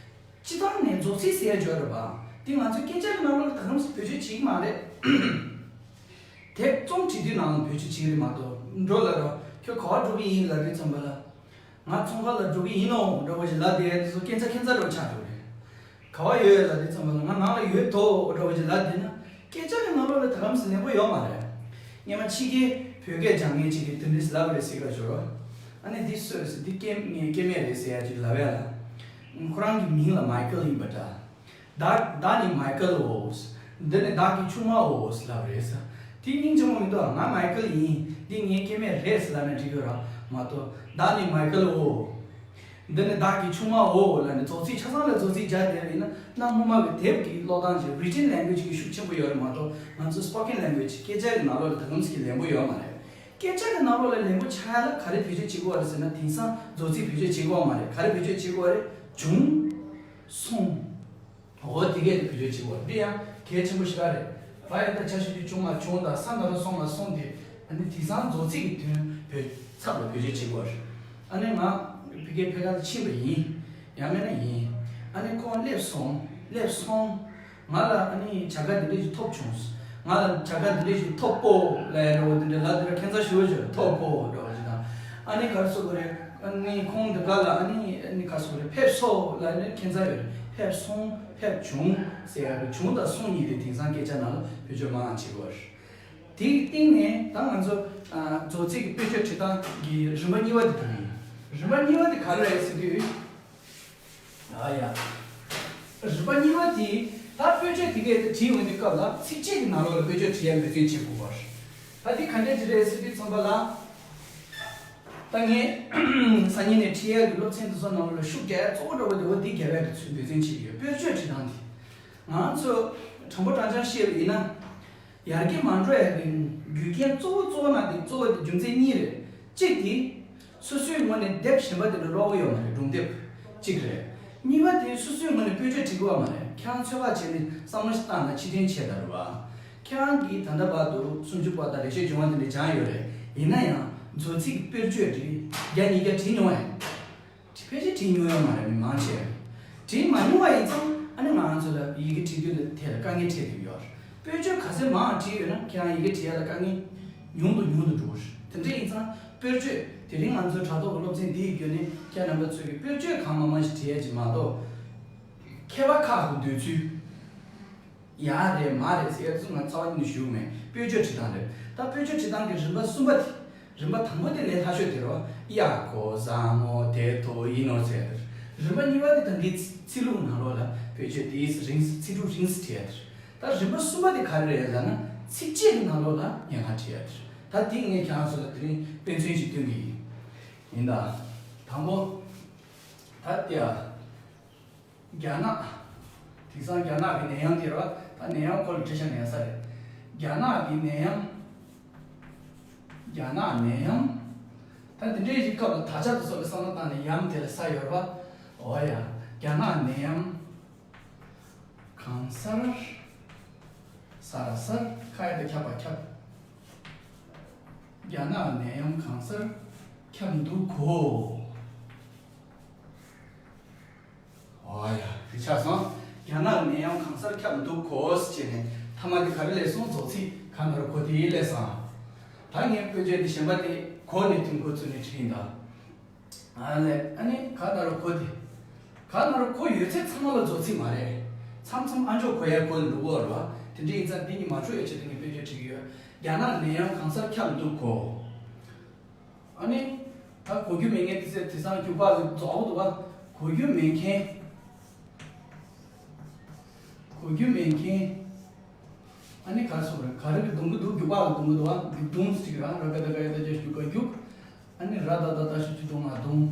སྤྱིར་བཏང་ནས་རྫོགས་ཚིག་ཟེར་ཡ་ཡོད་རེད་པ། དེ་ང་ཚོའི་སྐད་ཆ་གི་ནང་ལོགས་ལ་ད་གམ་སེ་བེད་སྤྱོད་བྱེད་ཀྱི་མ་རེད། དེབ་རྩོམ་བྲིས་དུས་ནང་ལ་བེད་སྤྱོད་བྱེད་ཀྱི་རེད་མ་གཏོགས། འགྲོ་ལ་རོ། ཁྱོད་ག་པར་འགྲོ་གི་ཡིན་ལབ་དུས་ཙམ་པ་ལ། ང་ཚོང་ཁང་ལ་འགྲོ་གི་ཡིན་ནོ་འདྲ་བོ་ཞིག་ལབ་བསྡད་དུས་སྐད་ཆ་ཁྱད་མཚར་འདྲ་བོ་ཆགས་འགྲོ་རེད། ག་པར་ཡོད་ལབ་དུས་ཙམ་པ་ལ་ང་ནང་ལ་ཡོད་དོ་འདྲ་བོ་ཞིག་ལབ་བསྡད་ན། སྐད་ཆ་གི་ནང་ལོགས་ལ་ད་གམ་སེ་ལེན་པོ་ཡོད་མ་རེད། སྔོན་མ་ཕྱི་རྒྱལ་བོད་སྐད་སྦྱང་མཁན་ཅིག་གིས་དེ་འདྲས་ལབ་པ་རེད་ཟེར་ག་ཞོར། ཨ་ནི་འདི་སུ་རེད་ཟེར། འདི་སྐྱེ་ངའི་སྐྱེ་དམན་རེད་ཟེར་ཡ་ཅིག་ལབ་ཡ་ལ། ཁོ་རང་གི་མིང་ལ་མའི་ཀལ་ཡིན་པ་འདྲ། བདག་བདག་ནི་མའི་ཀལ་འོ། འདི་ནི་བདག་གི་ཆུང་མ་འོ་ལབ་རེད་ཟེར། དེ་སྙིང་རྗེ་མོ་མི་འདུག་ང་མའི་ཀལ་ཡིན། འདི་ངའི་སྐྱེ་དམན་རེད་ཟེར་ལབ་ན་འགྲིག་གི་རེད་མ་གཏོགས། བདག་ནི་མའི་ཀལ་འོ། འདི་ནི་བདག་གི་ཆུང་མ་འོ་ལབ་ནས་རྫོགས་ཚིག་ཆ་ཚང་ལ་རྫོགས་ཚིག་སྦྱར་བསྡད་པ་ཡིན་ན། གནའ་སྔོན་མ་གི་དེབ་ཀྱི་ཀློག་སྟངས་ཀྱི་written language གི་ཤུགས་ཆེན་པོ་ཡོད་རེད་མ་གཏོགས། ང་ཚོ་spoken language སྐད་ཆ་གི་ནང་ལོགས་ལ་ད་གམ་སེ་གི་ལེན་པོ་ཡོད་མ་རེད། སྐད་ཆ་གི་ནང་ལོགས་ལ་ལེན་པོ་ཆགས་ཡ་ལ་ག་རེ་བེད་སྤྱོད་བྱེད་དགོས་པ་རེད་ཟེར་ན། དེང་སང་རྫོགས་ཚིག་བེད་སྤྱོད་བྱེད་དགོས་པ་མ་རེད། ག་རེ་བེད་སྤྱོད་བྱེད་དགོས་པ་རེད། བྱུང་། སོང་། འོ་དེ་གས་དེ་བེད་སྤྱོད་བྱེད་དགོས་པ་རེད། འདི་ཡང་གལ་ཆེན་པོ་ཞེ་དྲག་རེད། བ་ཡ་ད་ཆ་ཤས་ཀྱི་བྱུང་ལ་བྱུང་དང་། ས་ན་རོ་སོང་ལ་སོང་སྟེ། ཨ་ནི་དེང་སང་རྫོགས་ཚིག་གི་དོན་བེད་ཚབ་ལ་བེད་སྤྱོད་བྱེད་དགོས་པ་རེད། ཨ་ནི་ང་ཕ་གིའི་ཕ་ག་ལ་ཕྱིན་པ་ཡིན། ཡང་མིན་ན་ཡིན། ཨ་ནི་ཁོང་སླེབས་སོང་། སླེབས་སོང་། ང་ལ་ཨ་ནི་བྱ་དགའ་འདི་འདྲ་ཞིག་ཐོབ་བྱུང་། ང་ལ་བྱ་དགའ་འདི་འདྲ་ཞིག་ཐོབ་པོ་ལབ་ཡ་འདྲ་བོ་འདི་འདྲ་ལབ་དེ་འདྲ་ཁྱད་མཚར་ཞེ་པོ་ཅིག་ཐོབ་པོ་འདྲ་བོ་ཅིག་དང་། ཨ་ནི་ག་རེ་ཟེར་དགོས་རེད། ཨ་ནི་ཁོང་འདི་ག་ལ་ཨ་ནི་ཨ་ནི་ག་རེ་ཟེར་དགོས་རེད། ཕེབས་སོ་ལབ་ནས་ཁྱད་མཚར་ཡོད་རེད། ཕེབས་སོང་། ཕེབས་བྱུང་ཟེར་ཡ་རེད། བྱུང་དང་སོང་གཉིས་དེ་དེང་སང་སྐད་ཆ་ནང་ལ་བེད་སྤྱོད་མང་བ་བྱེད་དགོས་རེད། དེའི་སྟེང་ནས་ད་ང་ཚོ་ཨ་རྫོགས་ཚིག་གི་དཔེ་བརྗོད་བྲིས་སྟངས་ཀྱི་རིམ་པ་གཉིས་པ་དེ་དེ་ཡིན། རིམ་པ་གཉིས་པ་དེ་ག་རེ་རེད་ཟེར་དུས། ཨ་ཡ། རིམ་པ་གཉིས་པ་དེ་ད་དཔེ་བརྗོད་དེ་གས་དེ་བྲིས་འོང་དུས་སྐབས་ལ་ཚིགས་བཅད་ཀྱི་ནང་ལོགས་ལ་དཔེ་བརྗོད་བྲིས་ཡ་འབད་བརྩོན་བྱེད་དགོས་པ་རེད། ད་དེ་ག་འདྲས་ཅིག་རེད་ཟེར་དུས་ཙམ་པ་ལ། ད་ངས་སང་ཉིན་ནས་ཁྲིད་ཡ་གི་སློབ་ཚན་དེ་ཚོ་ནང་ལ་ཤུགས་རྒྱག་ཡ་གཙོ་བོ་འདྲ་བོ་དེ་འོ་འདི་རྒྱབ་ཡ་གི་ཚུལ་འབད་བརྩོན་བྱེད་ཀྱི་ཡོད། དཔེར་བརྗོད་བྲིས་སྟངས་དེ། ང་ཚོ་དྲང་པོ་དྲང་བཞག་བཤད་པ་ཡིན་ན། ཡར་རྒྱས་མ་འགྲོ་ཡ་གི་རྒྱུ་རྐྱེན་གཙོ་བོ་གཙོ་བོ་ནང་དེ་གཙོ་བོ་དེ་རྒྱུ་མཚན་གཉིས་རེད། གཅིག་དེ། སོ་སོའི་ངོས་ནས་དེབ་གཞན་པ་དེ་འདྲ་ཀློག་གི་ཡོད་མ་རེད། སྒྲུང་དེབ་གཅིག་རེད། གཉིས་པ་དེ་སོ་སོའི་ངོས་ནས་དཔེ་བརྗོད་བྲིས་གི་ཡོད་མ་རེད། ཁྱེད་རང་ཚོད་དཔག་བྱས་ནས་བསམ་བློ་ཞིག་བཏང་ན་ཕྱིར་དྲན་བྱས་ད་རེད་བ། ཁྱེད་རང་གིས་ད་ལྟ་བར་དུ་སུམ་ཅུ་པ་དང་ལེགས་བཤད་ལྗོན་དབང་དེ་འདྲ་སྦྱངས་ཡོད་རེད། ཡིན་ན་ཡང་མཛོད་ཚིག་དཔེར་བརྗོད་དེ་བརྒྱ་ཉིས་བརྒྱ་བྲིས་མྱོང་ངས། ཕལ་ཆེར་བྲིས་མྱོང་ཡོད་མ་རེད། མི་མང་ཆེ་བས། བྲིས་མ་མྱོང་བ་ཡིན་ཙང་ཨ་ནི་ང་རང་ཚོ་ལ་ཡི་གེ་བྲིས་དུས་ལ་དེ་ལ་དཀའ་ངལ་འཕྲད་ཀྱི་ཡོད་རེད། དཔེར་བརྗོད་ག་ཚད་མང་བྲིས་ཡོད་ན་ཁྱེད་རང་ཡི་གེ་བྲིས་ཡ་ལ་དཀའ་ངལ་ཉུང་དུ་ཉུང་དུ་འགྲོ་གི་རེད། དེ་འདྲ་ཡིན་ཙང་དཔེར་བརྗོད་དེ་རིང་ང་ཚོའི་དྲ་ཐོག་གི་སློབ་ཚན་འདི་ཡི་བརྒྱུད་ནས་ཁྱེད་རྣམ་པ་ཚོས་ཀྱི་དཔེར་བརྗོད་གང་མང་མང་ཞིག་བྲིས་ཡ་ཅིག་མ་གཏོགས། མཁས་པ་ཁག་གི་འདོད་ཚུལ། ཡ་རེད་མ་རེད་ཟེར་ཡ་དེ་ཚོ་ང་རྩ་བ་ཉིད་ནས་ཞུ་གི་མེད། དཔེ་བརྗོད་བྲིས་སྟངས་རེད། ད་དཔེ་བརྗོད་བྲིས་སྟངས་ཀྱི་རིམ་པ་གསུམ་པ་དེ། རིམ་པ་དང་པོ་དེ་ལས་སླ་ཤོས་དེ་རེད་བ། ཡ་གོ་ཟ་ངོ་དེ་དོ་ཡིན་ནོ་ཟེར་ཡ་དེ་རེད། རིམ་པ་གཉིས་པ་དེ་ད་གིན་ཚིག་ལྷུག་ནང་ལོགས་ལ་དཔེ་བརྗོད་དེ་རིང་ཚིག་དྲུག་རིང་ཙམ་བྲིས་ཡ་དེ་རེད། ད་རིམ་པ་གསུམ་པ་དེ་ག་རེ་རེད་ལབ་ན། ཚིགས་བཅད་ཀྱི་ནང་ལོགས་ལ་ཉེན་ཁ་བྲིས་ཡ་དེ་རེད། ད་དེ་ངས་ཁྱེད་རང་ཚོ་ལ་དེ་རིང་དཔེ་མཚོན་ཞིག་སྟོན་གི་ཡིན། ཡིན་ད། དང་པོ། ད་དེ་ཡ། རྒྱ་ནག་དེང་སང་རྒྱ་ནག་གི་ནད་ཡམས་དེ་རེད་བ། ད་ནད་ཡམས་སྐོར་ལ་འགྲེལ་བཤད་ཉན་ས་རེད། རྒྱ་ནག་གི་ནད་ཡམས། རྒྱ་ནག་ནད་ཡམས། ད་དེ་འདྲའི་ཞིག་སྐབས་ལ་དག་ཆ་དེ་ཚོ་ལ་བསམ་བློ་བཏང་ནས་ཡམས་དེ་ལ་ས་ཡོད་རེད་བ། འོ་ཡ། རྒྱ་ནག་ནད་ཡམས། གང་སར། ས་ར་སར། ཁ་ཡ་དང་ཁྱབ་པ་ཁྱབ། རྒྱ་ནག་ནད་ཡམས་གང་སར་ཁྱབ་འདུག་གོ། ཨོ་ཡ། དེ་ཆགས་སོང་། རྒྱ་ནག་ནད་ཡམས་གང་སར་ཁྱབ་འདུག་གོ་ཟེར་བྱས་ནས་མཐའ་མ་དེ་ག་རེ་སླེབས་སོང་། རྫོགས་ཚིག་གང་ལྟར་གོ་དེ་སླེབས་སོང་། ད་ངས་དཔེ་བརྗོད་དེ་གཞན་པ་དེ་གོ་ནས་དེ་འགོ་བཙུགས་ནས་བྲིས་ཡིན་ད། ཨ་ལས་ཨ་ནི་གང་ལྟར་གོ་དེ། གང་ལྟར་གོ་ཡོད་ཚད་ཚང་མ་ལ་རྫོགས་ཚིག་མ་རེད། མཚམས་མཚམས་ཨ་མཆོག་གོ་ཡ་གོ་ལ་འགྲོ་གི་ཡོད་རེད་བ། དེ་འདྲ་ཡིན་ཙང་འདི་གཉིས་མ་འཕྲོད་ཡ་ཆེད་དུ་ངས་དཔེ་བརྗོད་བྲིས་ཀྱི་ཡོད། རྒྱ་ནག་ནད་ཡམས་གང་སར་ཁྱབ་འདུག་གོ། ཨ་ནི། ད་གོ་རྒྱུ་མེད་མཁན་དེ་ཚོས་དེང་སང་རྒྱུག་པ་རྫོགས་འདུག་བ། གོ་རྒྱུ་མེད་མཁན། གོ་རྒྱུ་མེད་མཁན། ཨ་ནི་ག་རེ་ཟེར་དགོས་རེད། ག་རེ་གི་རྡུང་གི་འདུག་རྒྱུག་པ་གི་རྡུང་གི་འདུག་བ། རྒྱུག་རྡུང་ཟེར་གི་ར། ར་ག་ད་ག་ཡ་ད་ཅ་རྒྱུག་ག་རྒྱུག་ཨ་ནི་ར་ད་ད་ད་ཞབས་ཀྱུ་རྡུང་ང་རྡུང་།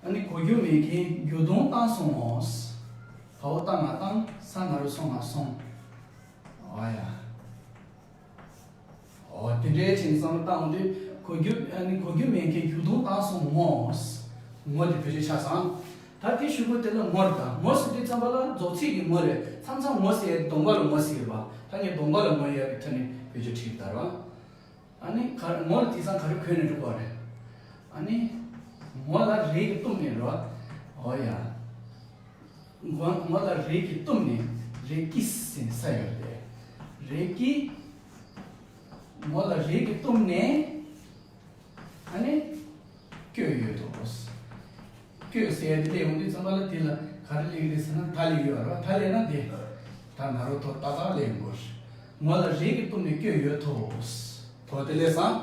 ཨ་ནི་གོ་རྒྱུ་མེད་མཁན་རྒྱུག་རྡུང་བཏང་སོང་ངོ་། བ་འོག་བཏང་ང་བཏང་། ས་ན་རོ་སོང་ང་སོང་། ཨ་ཡ། ཨོ་དེ་འདྲའི་ཆེད་བསམ་བློ་བཏང་དུས་གོ་རྒྱུ་ཨ་ནི་གོ་རྒྱུ་མེད་མཁན་རྒྱུག་རྡུང་བཏང་སོང་ངོ་། ངོ་དེ་བེད་སྤྱོད་ཆགས་སོང་། ད་དེ་ཞུ་དགོས་དེ་ལ་ངོ་རེད་ད། ངོ་ཟེར་དུས་ཙམ་པ་ལ་རྫོགས་ཚིག་གི་ངོ་རེད། མཚམས་མཚམས་ངོ་ཟེར་ཡ་གདོང་པ་ལ་ངོ་ཟེར་གི་རེད་པ། ད་ངས་གདོང་པ་ལ་ངོ་ཡོད་པའི་ཐད་ནས་བེད་སྤྱོད་བྲིས་ད་ར། ཨ་ནི་ག་ངོ་ལ་དེང་སང་ག་རེ་གོན་ནས་འགྲོ་དགོས་རེད། ཨ་ནི་ངོ་ལ་རེག་གི་གཏུམ་ནས་ར། ཨོ་ཡ། ངོ་ངོ་ལ་རེག་གི་གཏུམ་ནས་རེག་གི་ཟེར་ནས་ས་ཡོད་རེད། རེག་གི། ངོ་ལ་རེག་གི་གཏུམ་ནས། ཨ་ནི། བསྐྱོད་ཡོད་དོ། བསྐྱོད་ཟེར་ཡ་དེ་སླེབས་ཡོང་དུས་ཙམ་པ་ལ་དེ་ལ་ག་རེ་སླེབས་ཀྱི་རེད་ཟེར་ན་ད་སླེབས་ཡོད་རེད་བ། ད་སླེབས་ན་དེ། ད་ན་རོ་དོ་ཏག་ཏག་སླེབས་ཡོང་གི་རེད། ངོ་ལ་རེག་གི་གཏུམ་ནས་བསྐྱོད་ཡོད་དོ། དོ་དེ་སླེབས་སོང་།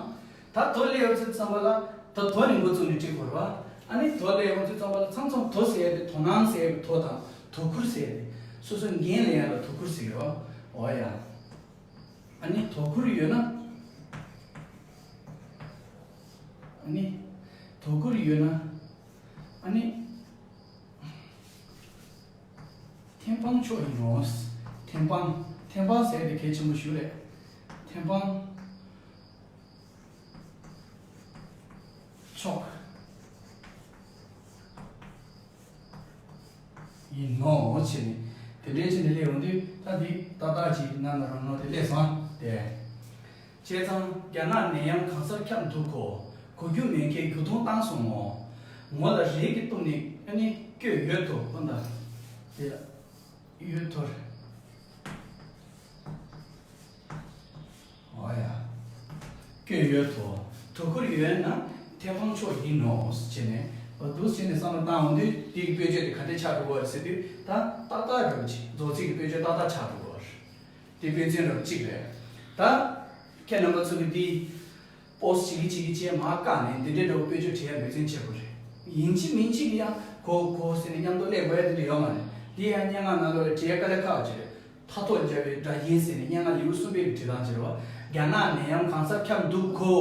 ད་དོ་སླེབས་ཡོང་དུས་ཙམ་པ་ལ་ད་དོ་ནས་འགོ་བཙུགས་ནས་འབྲི་དགོས་རེད་བ། ཨ་ནི་དོ་སླེབས་ཡོང་དུས་ཙམ་པ་ལ་མཚམས་མཚམས་དོ་ཟེར་ཡ་དེ་དོ་སྣང་ཟེར་ཡ་གི་དོ་དང་དོ་ཁུར་ཟེར་ཡ་དེ་སོ་སོའི་འགན་ལེན་ཡ་ལ་དོ་ཁུར་ཟེར་གི་རེད་བ། འོ་ཡ། ཨ་ནི་དོ་ཁུར་ཡོད་ན། ཨ་ནི་དོ་ཁུར་ཡོད་ན། ཨ་ནི་ཐེམ་སྤང་མཆོག་ཡིན་ནོ། ཐེམ་སྤང་། ཐེམ་སྤང་ཟེར་དེ་གལ་ཆེན་པོ་ཞིག་རེད། ཐེམ་སྤང་མཆོག་ཡིན་ནོ་བྱས་ནས། དེ་འདྲའི་བྱས་ནས་སླེབས་ཡོང་དུས་ད་འདི་ཏག་ཏག་ཅིག་ན་ན་རོ་ནོ་དེ་སླེབས་སོང་དེ། བྱས་ཙང་རྒྱ་ནག་ནད་ཡམས་གང་སར་ཁྱབ་འདུག་གོ། གོ་རྒྱུ་མེད་མཁན་རྒྱུག་རྡུང་བཏང་སོང་ངོ་། ངོ་ལ་རེག་གི་གཏུམ་ནས་ཨ་ནི་བསྐྱོད་ཡོད་དོ། ཨོ་ད། དེ་ཡོད་དོ། ཨོ་ཡ། བསྐྱོད་ཡོད་དོ། དོ་ཁུར་ཡོད་ན་ཐེམ་སྤང་མཆོག་ཡིན་ནོ་ཟེར་ནས། འོ་འདུག་ཟེར་ནས་བསམ་བློ་བཏང་འོང་དུས་དེའི་དཔེ་བརྗོད་དེ་ག་འདྲས་ཆགས་འགྲོ་གི་རེད་ཟེར་དུས་ད་ཏག་ཏག་རེད་པ་ཅིག་རྫོགས་ཚིག་གི་དཔེ་བརྗོད་ཏག་ཏག་ཆགས་འགྲོ་གི་རེད། དེ་དཔེ་མཚོན་རབ་གཅིག་རེད། ད་ཁྱེད་རྣམ་པ་ཚོ་གིས་འདི་པོ་སི་བྱེད་ཀྱི་བྱེད་ཀྱི་བྱས་མར་བཀག་ནས་འདི་འདྲའི་འདྲ་བོ་དཔེ་བརྗོད་བྲིས་ཡ་འབད་བརྩོན་བྱེད་དགོས་རེད། ཡིན་གཅིག་མིན་གཅིག་གིས་ཡང་གོ་གོ་ཟེར་ནས་མཉམ་དུ་སླེབས་དགོས་ཡ་དེ་འདྲ་ཡོད་མ་རེད། འདི་ཡང་སྙན་ངག་ནང་ལོགས་ལ་བྲིས་ཡ་དཀའ་ལས་ཁག་པོ་ཅིག་རེད། མཐའ་ཐོག་སྦྱར་བའི་སྒྲ་རྒྱན་ཟེར་ནས་སྙན་ངག་ལེའུ་གསུམ་པའི་བྲིས་སྟངས་ཅིག་རེད་བ། རྒྱ་ནག་ནད་ཡམས་གང་སར་ཁྱབ་འདུག་གོ།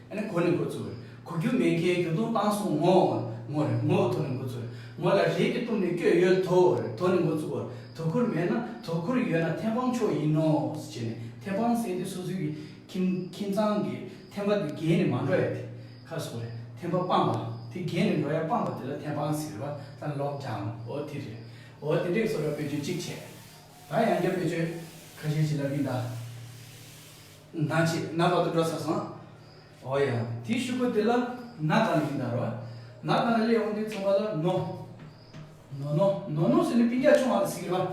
ཨ་ནི་གོ་ནས་འགོ་བཙུགས་རེད། གོ་རྒྱུ་མེད་མཁན་རྒྱུག་རྡུང་བཏང་སོང་ངོ་། ངོ་རེད། ངོ་དོ་ནས་འགོ་བཙུགས་རེད། ངོ་ལ་རེག་གི་གཏུམ་ནས་བསྐྱོད་ཡོད་དོ་རེད། དོ་ནས་འགོ་བཙུགས་པ་རེད། དོ་ཁུར་མེད་ན་དོ་ཁུར་ཡོད་ན་ཐེམ་སྤང་མཆོག་ཡིན་ནོ་ཟེར་བྱས་ནས། ཐེམ་སྤང་ཟེར་དེ་སོ་སོའི་གི་ཁྱིམ་ཁྱིམ་ཚང་གི་ཐེམ་པ་དེ་བརྒལ་ནས་མ་འགྲོ་ཡ་དེ་ཁ་སོ་རེད། ཐེམ་པ་སྤངས་པ་དེ་བརྒལ་ནས་འགྲོ་ཡ་སྤངས་པ་དེ་ལ་ཐེམ་སྤང་ཟེར་བ་ད་ལོག་ཀྱང་འོ་དེ་རེད། འོ་དེ་འདྲས་སོ་ར་དཔེ་བརྗོད་གཅིག་བྱས། ད་ཡང་བསྐྱར་དཔེ་བརྗོད་ཁ་ཤས་ཤིག་ལབ་ཡིན་ད། ན་ཅི་ན་བར་དུ་འགྲོ་ཚར་སོང་། འོ་ཡ། དེའི་གཞུག་གུ་དེ་ལ་ན་ག་ལ་ཡིན་ད་རོ། ན་ག་ལ་སླེབས་འོང་དུས་ཚང་མ་ལ་ནོ། ནོ་ནོ་ནོ་ནོ་ཟེར་ནས་སྤུན་ཀྱག་ཆུང་བ་ལ་ཟེར་གི་རེད་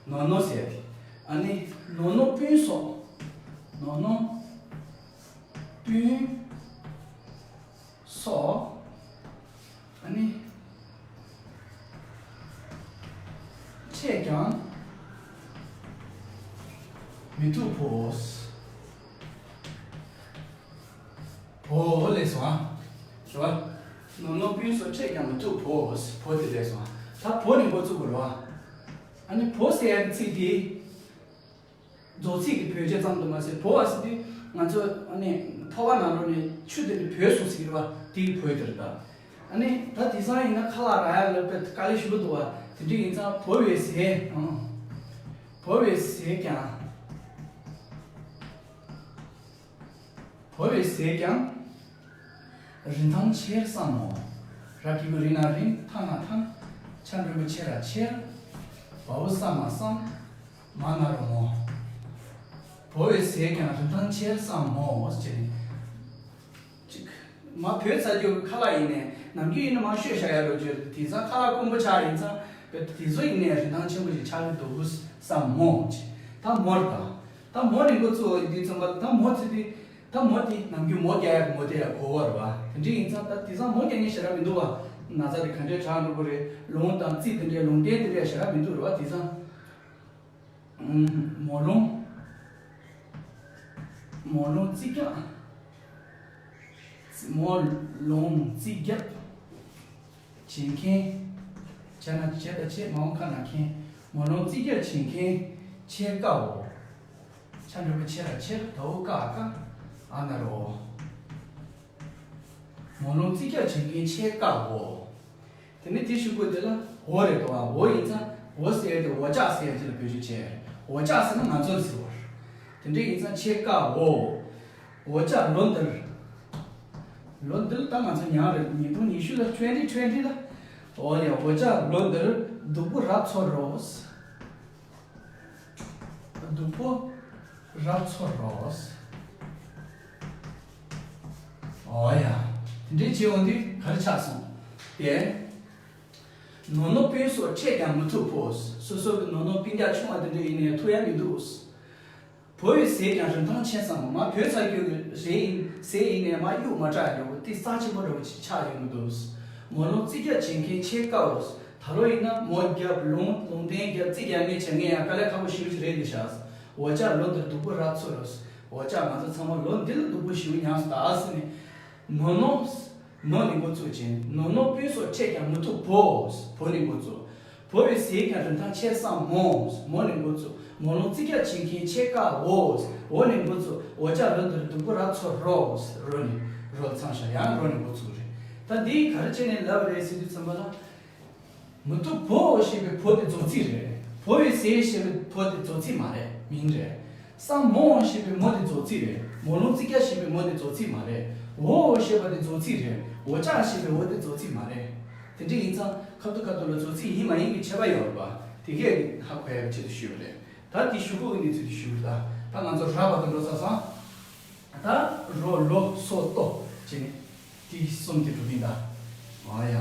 བ། ནོ་ནོ་ཟེར་ཏེ། ཨ་ནི་ནོ་ནོ་སྤུན་སོགས། ནོ་ནོ་སྤུན་སོགས། ཨ་ནི། བོ་ལས་སོང་ཨ། རེད་བ། ནོར་ནོར་སྤུན་སོགས་ཕྲད་ཀྱང་མི་ཐུབ་བོ། བོ་དེ་ལས་སོང་ཨ། ད་བོ་ནས་འགོ་བཙུགས་དགོས་རེད་བ། ཨ་ནི་བོ་ཟེར་ཡ་གི་ཚིག་དེ། རྫོགས་ཚིག་གི་བོད་ཆས་ཙམ་དུ་མ་ཟད་བོ་བ་ཟེར་དུས་ང་ཚོ་ཨ་ནི་ཐོག་ཁ་ནང་ལོགས་ནས་ཆུ་དེ་ནི་བོས་སོང་ཟེར་གྱི་རེད་བ། དེ་གི་བོ་དེ་རེད་ད། ཨ་ནི་ད་དེང་སང་ཡིན་ན་ཁ་ལག་རག་ཡ་ལ་དཔེ་དཀའ་ལས་ཞེ་པོ་འདུག་བ། དེ་འདྲ་ཡིན་ཙང་བོ་བའི་ཟས་ཨང་། བོ་བའི་ཟས་ཀྱང་། བོ་བའི་ཟས་ཀྱང་། རིན་ཐང་ཆེར་བསམ་མོ། ར་གི་གུ་རི་ན་རིན། ཐ་ན་ཐང་། ཆ་འགྲེང་བུ་ཆེ་ར་ཆེར། བ་འོག་ས་མ་བསམ། མ་ན་རོ་མོ། བོ་བའི་ཟས་ཀྱང་རིན་ཐང་ཆེར་བསམ་མོ་ཟེར་ནས། ཅིག་མ་བོས་ཚར་རྒྱུ་ཁ་ལག་ཡིན་ནས་ནམ་རྒྱུན་ཡིན་ན་མ་ཤོད་བཞག་ཡ་རོ་བརྗོད་དེ་ཚང་ཁ་ལག་དཀོན་པོ་ཆགས་ཡིན་ཙང་བས་དེ་ཚོ་ཡིན་ནས་རིན་ཐང་ཆེན་པོ་ཞིག་ཆགས་ཀྱི་འདུག་བསམ་མོ་ཅིག་ད་མོར་དང་། ད་མོ་ནས་འགོ་བཙུགས་ཡོད་དུས་ཙམ་པ་ད་མོ་ཚེ་དུས་ད་མོ་དེ་ནམ་རྒྱུན་མོ་རྒྱག་ཡག་གི་མོ་དེ་ཡག་གོ་བ་རེད་བ། དེ་འདྲ་ཡིན་ཙང་ད་དེང་སང་མོ་རྒྱག་མཁན་ཞེ་དྲག་མི་འདུག་བ། ན་ཚ་དེ་ག་འདྲའི་དྲག་འགྲོ་གི་རེད། ལུང་དང་རྩིས་དེ་འདྲའི་ལུང་བསྟན་དེ་འདྲའི་ཞེ་དྲག་མི་འདུག་རེད་བ། དེང་སང་མོ་ལུང་། མོ་ལུང་རྩིས་རྒྱག་མོ་ལུང་རྩིས་རྒྱག་བྱེད་མཁན། བྱས་ན་བྱས་དང་བྱེད་མ་འོང་ཁ་ན་མཁན། མོ་ལུང་རྩིས་རྒྱག་བྱེད་མཁན་ཆེ་ཀའོ། ཆ་འགྲེང་བུ་ཆེ་ར་ཆེར། ད་འོག་ཀ་ཀ་ཨ་ན་རོ། མོ་ལུང་རྩིས་རྒྱག་བྱེད་མཁན་ཆེ་ཀའོ། དེ་ནས་དེ་གཞུག་གུ་དེ་ལ་འོ་རེད་དོ། འོ་ཡིན་ཙང་འོ་ཟེར་ཡ་དེ་འོ་ཅག་ཟེར་ཡ་ཅིག་ལ་བེད་སྤྱོད་བྱས། འོ་ཅག་ཟེར་ན་ང་ཚོར་ཟེར་བ་རེད། དེ་འདྲ་ཡིན་ཙང་ཆེ་ཀའོ། འོ་ཅག་ལོ་འདིར། ལོ་འདིར་ད་ང་ཚོ་ཉང་རེད། ཉིས་སྟོང་ཉི་ཤུ་ལ་twenty twenty ལ། འོ་ཡ་འོ་ཅག་ལོ་འདིར་སྡུག་པོ་རབ་ཚོར་རོ། སྡུག་པོ་རབ་ཚོར་རོ། འོ་ཡ། དེ་འདྲའི་བྱེད་འོང་དུས་ག་རེ་ཆགས་སོང་། དེ། ནོར་ནོར་སྤུན་སོགས་ཕྲད་ཀྱང་མི་ཐུབ་བོ། སོ་སོ་གི་ནོར་ནོར་སྤུན་ཀྱག་ཆུང་བ་དེ་འདྲ་ཡིན་ནའི་ཐུབ་ཡ་མི་འདུག་བོ་བའི་ཟས་ཀྱང་རིན་ཐང་ཆེ་ཙང་མ་བོས་ཚར་རྒྱུ་གི་རེད་ཡིན་ཟས་ཡིན་ནའི་མ་གཡུག་མ་སྐྲག་རྒྱུ་དེ་རྩ་ཆེན་པོ་འདྲ་བོ་ཅིག་ཆགས་ཡོང་གི་འདུག་མོ་ལུང་རྩིས་རྒྱག་བྱེད་མཁན་ཆེ་ཀའོ། ད་ལོ་ཡིན་ན་མོ་རྒྱབ་ལུང་ལུང་བསྟན་རྒྱབ་རྩིས་རྒྱག་མཁན་བྱེད་མཁན་ཡང་དཀའ་ལས་ཁག་པོ་ཞེ་པོ་ཅིག་རེད་འདི་ཤག་འོ་ཅག་ལོ་འདིར་སྡུག་པོ་རབ་ཚོར་རོ། འོ་ཅག་ང་ཚོ་ཚང་མ་ལོ་འདི་ལ་སྡུག་པོ་ཞེ་པོ་མྱངས་སོང་ད་ཟེར་ནས། ནོ་ནོ། ནོ་ནས་འགོ་བཙུགས་ཅིང་ནོ་ནོ་སྤུན་སོགས་ཕྲད་ཀྱང་མི་ཐུབ་བོ། བོ་ནས་འགོ་བཙུགས། བོ་བའི་ཟས་ཀྱང་རིན་ཐང་ཆེ་བསམ་མོ། མོ་ནས་འགོ་བཙུགས། མོ་ལུང་རྩིས་རྒྱག་བྱེད་མཁན་ཆེ་ཀའོ། འོ་ནས་འགོ་བཙུགས། འོ་ཅག་ལོ་འདིར་སྡུག་པོ་རབ་ཚོར་རོ། རོ་ནས། རོ་ཚང་ཤ་ཡང་རོ་ནས་འགོ་བཙུགས་རེད། ད་འདི་ག་རེ་བྱས་ནས་ལབ་རེད་ཟེར་དུས་ཙམ་པ་ལ། མི་ཐུབ་བོ་ཞེས་པའི་བོ་དེ་རྫོགས་ཚིག་རེད། བོ་བའི་ཟས་ཞེས་པའི་བོ་དེ་རྫོགས་ཚིག་མ་རེད། མིང་རེད། བསམ་མོ་ཞེས་པའི་མོ་དེ་རྫོགས་ཚིག་རེད། མོ་ལུང་རྩིས་རྒྱག་ཞེས་པའི་མོ་དེ་རྫོགས་ཚིག་མ་རེད། འོ་ཞེས་པ་དེ་རྫོགས་ཚིག་རེད། འོ་ཅག་ཞེས་པའི་འོ་དེ་རྫོགས་ཚིག་མ་རེད། དེ་འདྲ་ཡིན་ཙང་ཁ་ཐུག་ཁ་ཐུག་ལ་རྫོགས་ཚིག་ཡིན་མ་ཡིན་གྱི་ཁྱད་པར་ཡོད་རེད་པ། དེ་གས་ཧ་གོ་ཡག་གི་ཆེད་དུ་ཞུས་པ་རེད། ད་དེ་གཞུག་གུ་གི་གནས་ཚུལ་དེ་ཞུས་པ་རེད། ད་ད་ང་ཚོ་ར་བར་དུ་འགྲོ་ཚར་སོང་། ད་རོ་ལོ་སོ་ཏོ་བྱས་ནས་དེ་གསུམ་དེ་འགྲོ་གི་ཡིན་ད། ཨ་ཡ།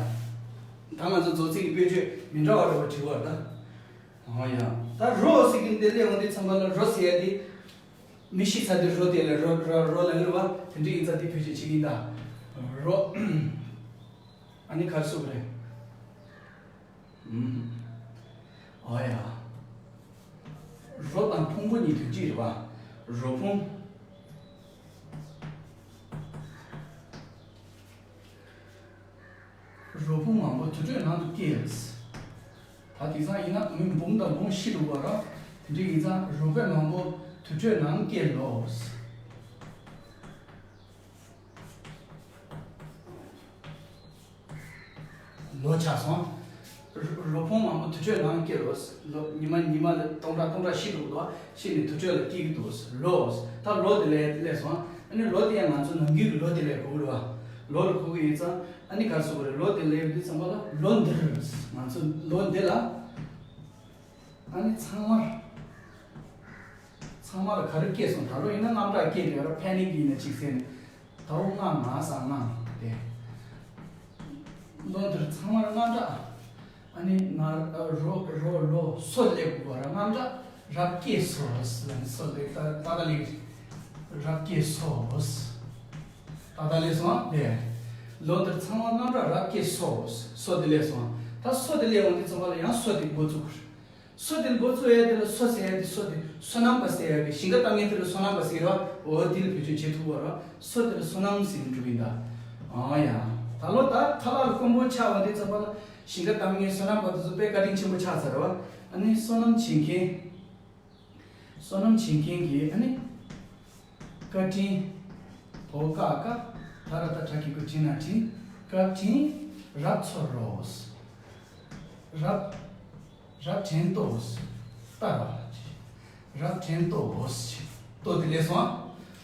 ད་ང་ཚོ་རྫོགས་ཚིག་གི་དཔེ་བརྗོད་མི་འདྲ་བ་རེ་བ་བྲིས་པ་རེད་ད། ཨ་ཡ། ད་རོ་ཟེར་གྱི་འདི་སླེབས་འོང་དུས་ཙམ་པ་ལ་རོ་ཟེར་ཡ་དེ། མི་ཤི་ཚར་དུས་རོ་དེ་ལ་རོ་རོ་རོ་ལ་ལུ་བ་དེ་འདྲ་ཡིན་ཙང་དེ་བེད་སྤྱོད་བྱེད་ཀྱི་ཡིན་ད། རོ། ཨ་ནི་ག་རེ་ཟེར་དགོས་རེད། ཨ་ཡ། རོ་དང་ཕུང་པོ་གཉིས་དོན་གཅིག་རེད་པ། རོ་ཕུང་། རོ་ཕུང་མང་པོ་དུར་ཁྲོད་ནང་དུ་སྐྱེས། ད་དེང་སང་ཡིན་ན་མི་འབུམ་དང་འབུམ་ཤི་འགྲོ་གི་རེད། དེ་འདྲ་ཡིན་ཙང་རོ་བོས་མང་པོ་དུར་ཁྲོད་ནང་སྐྱེས་ལོ། ལོ་ཆགས་སོང་། རོ་རོ་ཕུང་མང་པོ་དུར་ཁྲོད་ནང་སྐྱེས་ལོ། ལོ་ཉི་མ་ཉི་མ་ལ་སྟོང་ཕྲག་སྟོང་ཕྲག་ཤི་འགྲོ་གི་འདུག་ཤི་ནས་དུར་ཁྲོད་ལ་སྐྱེ་གི་འདུག་ལོ། ད་ལོ་དེ་ལས་སླེབས་སོང་། ཨ་ནི་ལོ་དེ་ཡང་ང་ཚོ་ནམ་རྒྱུན་གྱི་ལོ་དེ་ལས་གོ་གི་རེད་བ། ལོ་ལ་གོ་གི་ཡིན་ཙང་ཨ་ནི་ག་རེ་ཟེར་དགོས་རེད། ལོ་དེ་ལས་ཡོང་དུས་ཙམ་པ་ལ་ལོ་འདིར་ང་ཚོ་ལོ་འདི་ལ་ཨ་ནི་ཚང་མར་ཚང་མར་ག་རེ་སྐྱེས་སོང་། ད་ལོ་ཡིན་ན་དངངས་སྐྲག་སྐྱེས་རེད་བ། ཕེ་ནིག་ཡིན་ན་ཅིག་ཟེར་ནས། ད་འོ་ང་ང་ས་ང་དེ། ལོ་འདིར་ཚང་མར་དངངས་སྐྲག་ཨ་ནི་ང་རོ་རོ་ལོ་སོ་ལེབ་གོ་ར་དངངས་སྐྲག་རབ་སྐྱེས་སོ་ཟེར་ནས་སོ་ལེབ་ད་ད་ད་ལེབ་རབ་སྐྱེས་སོ། ད་ད་ལེབ་སོང་དེ། ལོ་འདིར་ཚང་མར་དངངས་སྐྲག་རབ་སྐྱེས་སོ། སོ་དེ་ལེབ་སོང་། ད་སོ་དེ་ལེབ་འོང་དུས་ཙམ་པ་ལ་ཡང་སོ་དེ་འགོ་བཙུགས། སོ་དེ་ལ་འགོ་བཙུགས་ཡ་དེ་ལ་སོ་ཟེར་ཡ་དེ་སོ་དེ་སོ་ནམ་པ་ཟེར་ཡ་གི་ཞིང་ཁ་གཏམ་ངན་དེ་ལ་སོ་ནམ་པ་ཟེར་བ་འོ་དེ་ལ་བེད་སྤྱོད་བྱེད་ཐུབ་པ་ར། སོ་དེ་ལ་སོ་ནམ་ཟེར་ནས་འགྲོ་གི་ཡིན་ད། ཨང་ཡ། ད་ལོ་ད་ཁ་ལག་ལ་དཀོན་པོ་ཆགས་པ་དེ་ཙམ་པ་ལ་ཞིང་ཁ་གཏམ་ངན་སོ་ནམ་པ་དེ་ཚོ་དཔེ་བཀའ་དྲིན་ཆེན་པོ་ཆགས་ཚར་བ། ཨ་ནི་སོ་ནམ་བྱེད་མཁན། སོ་ནམ་བྱེད་མཁན་གྱི་ཨ་ནི་བཀའ་དྲིན། འོ་ཀ་ཀ་ད་ར་ད་དྲ་གི་ཀུ་དྲིན་ན་དྲིན། བཀའ་དྲིན་རབ་ཚོར་རོ། རབ་རབ་དྲན་ཏོ། ལྟ་ར། རབ་དྲན་ཏོ། ཏོ་དེ་ལས་སོང་།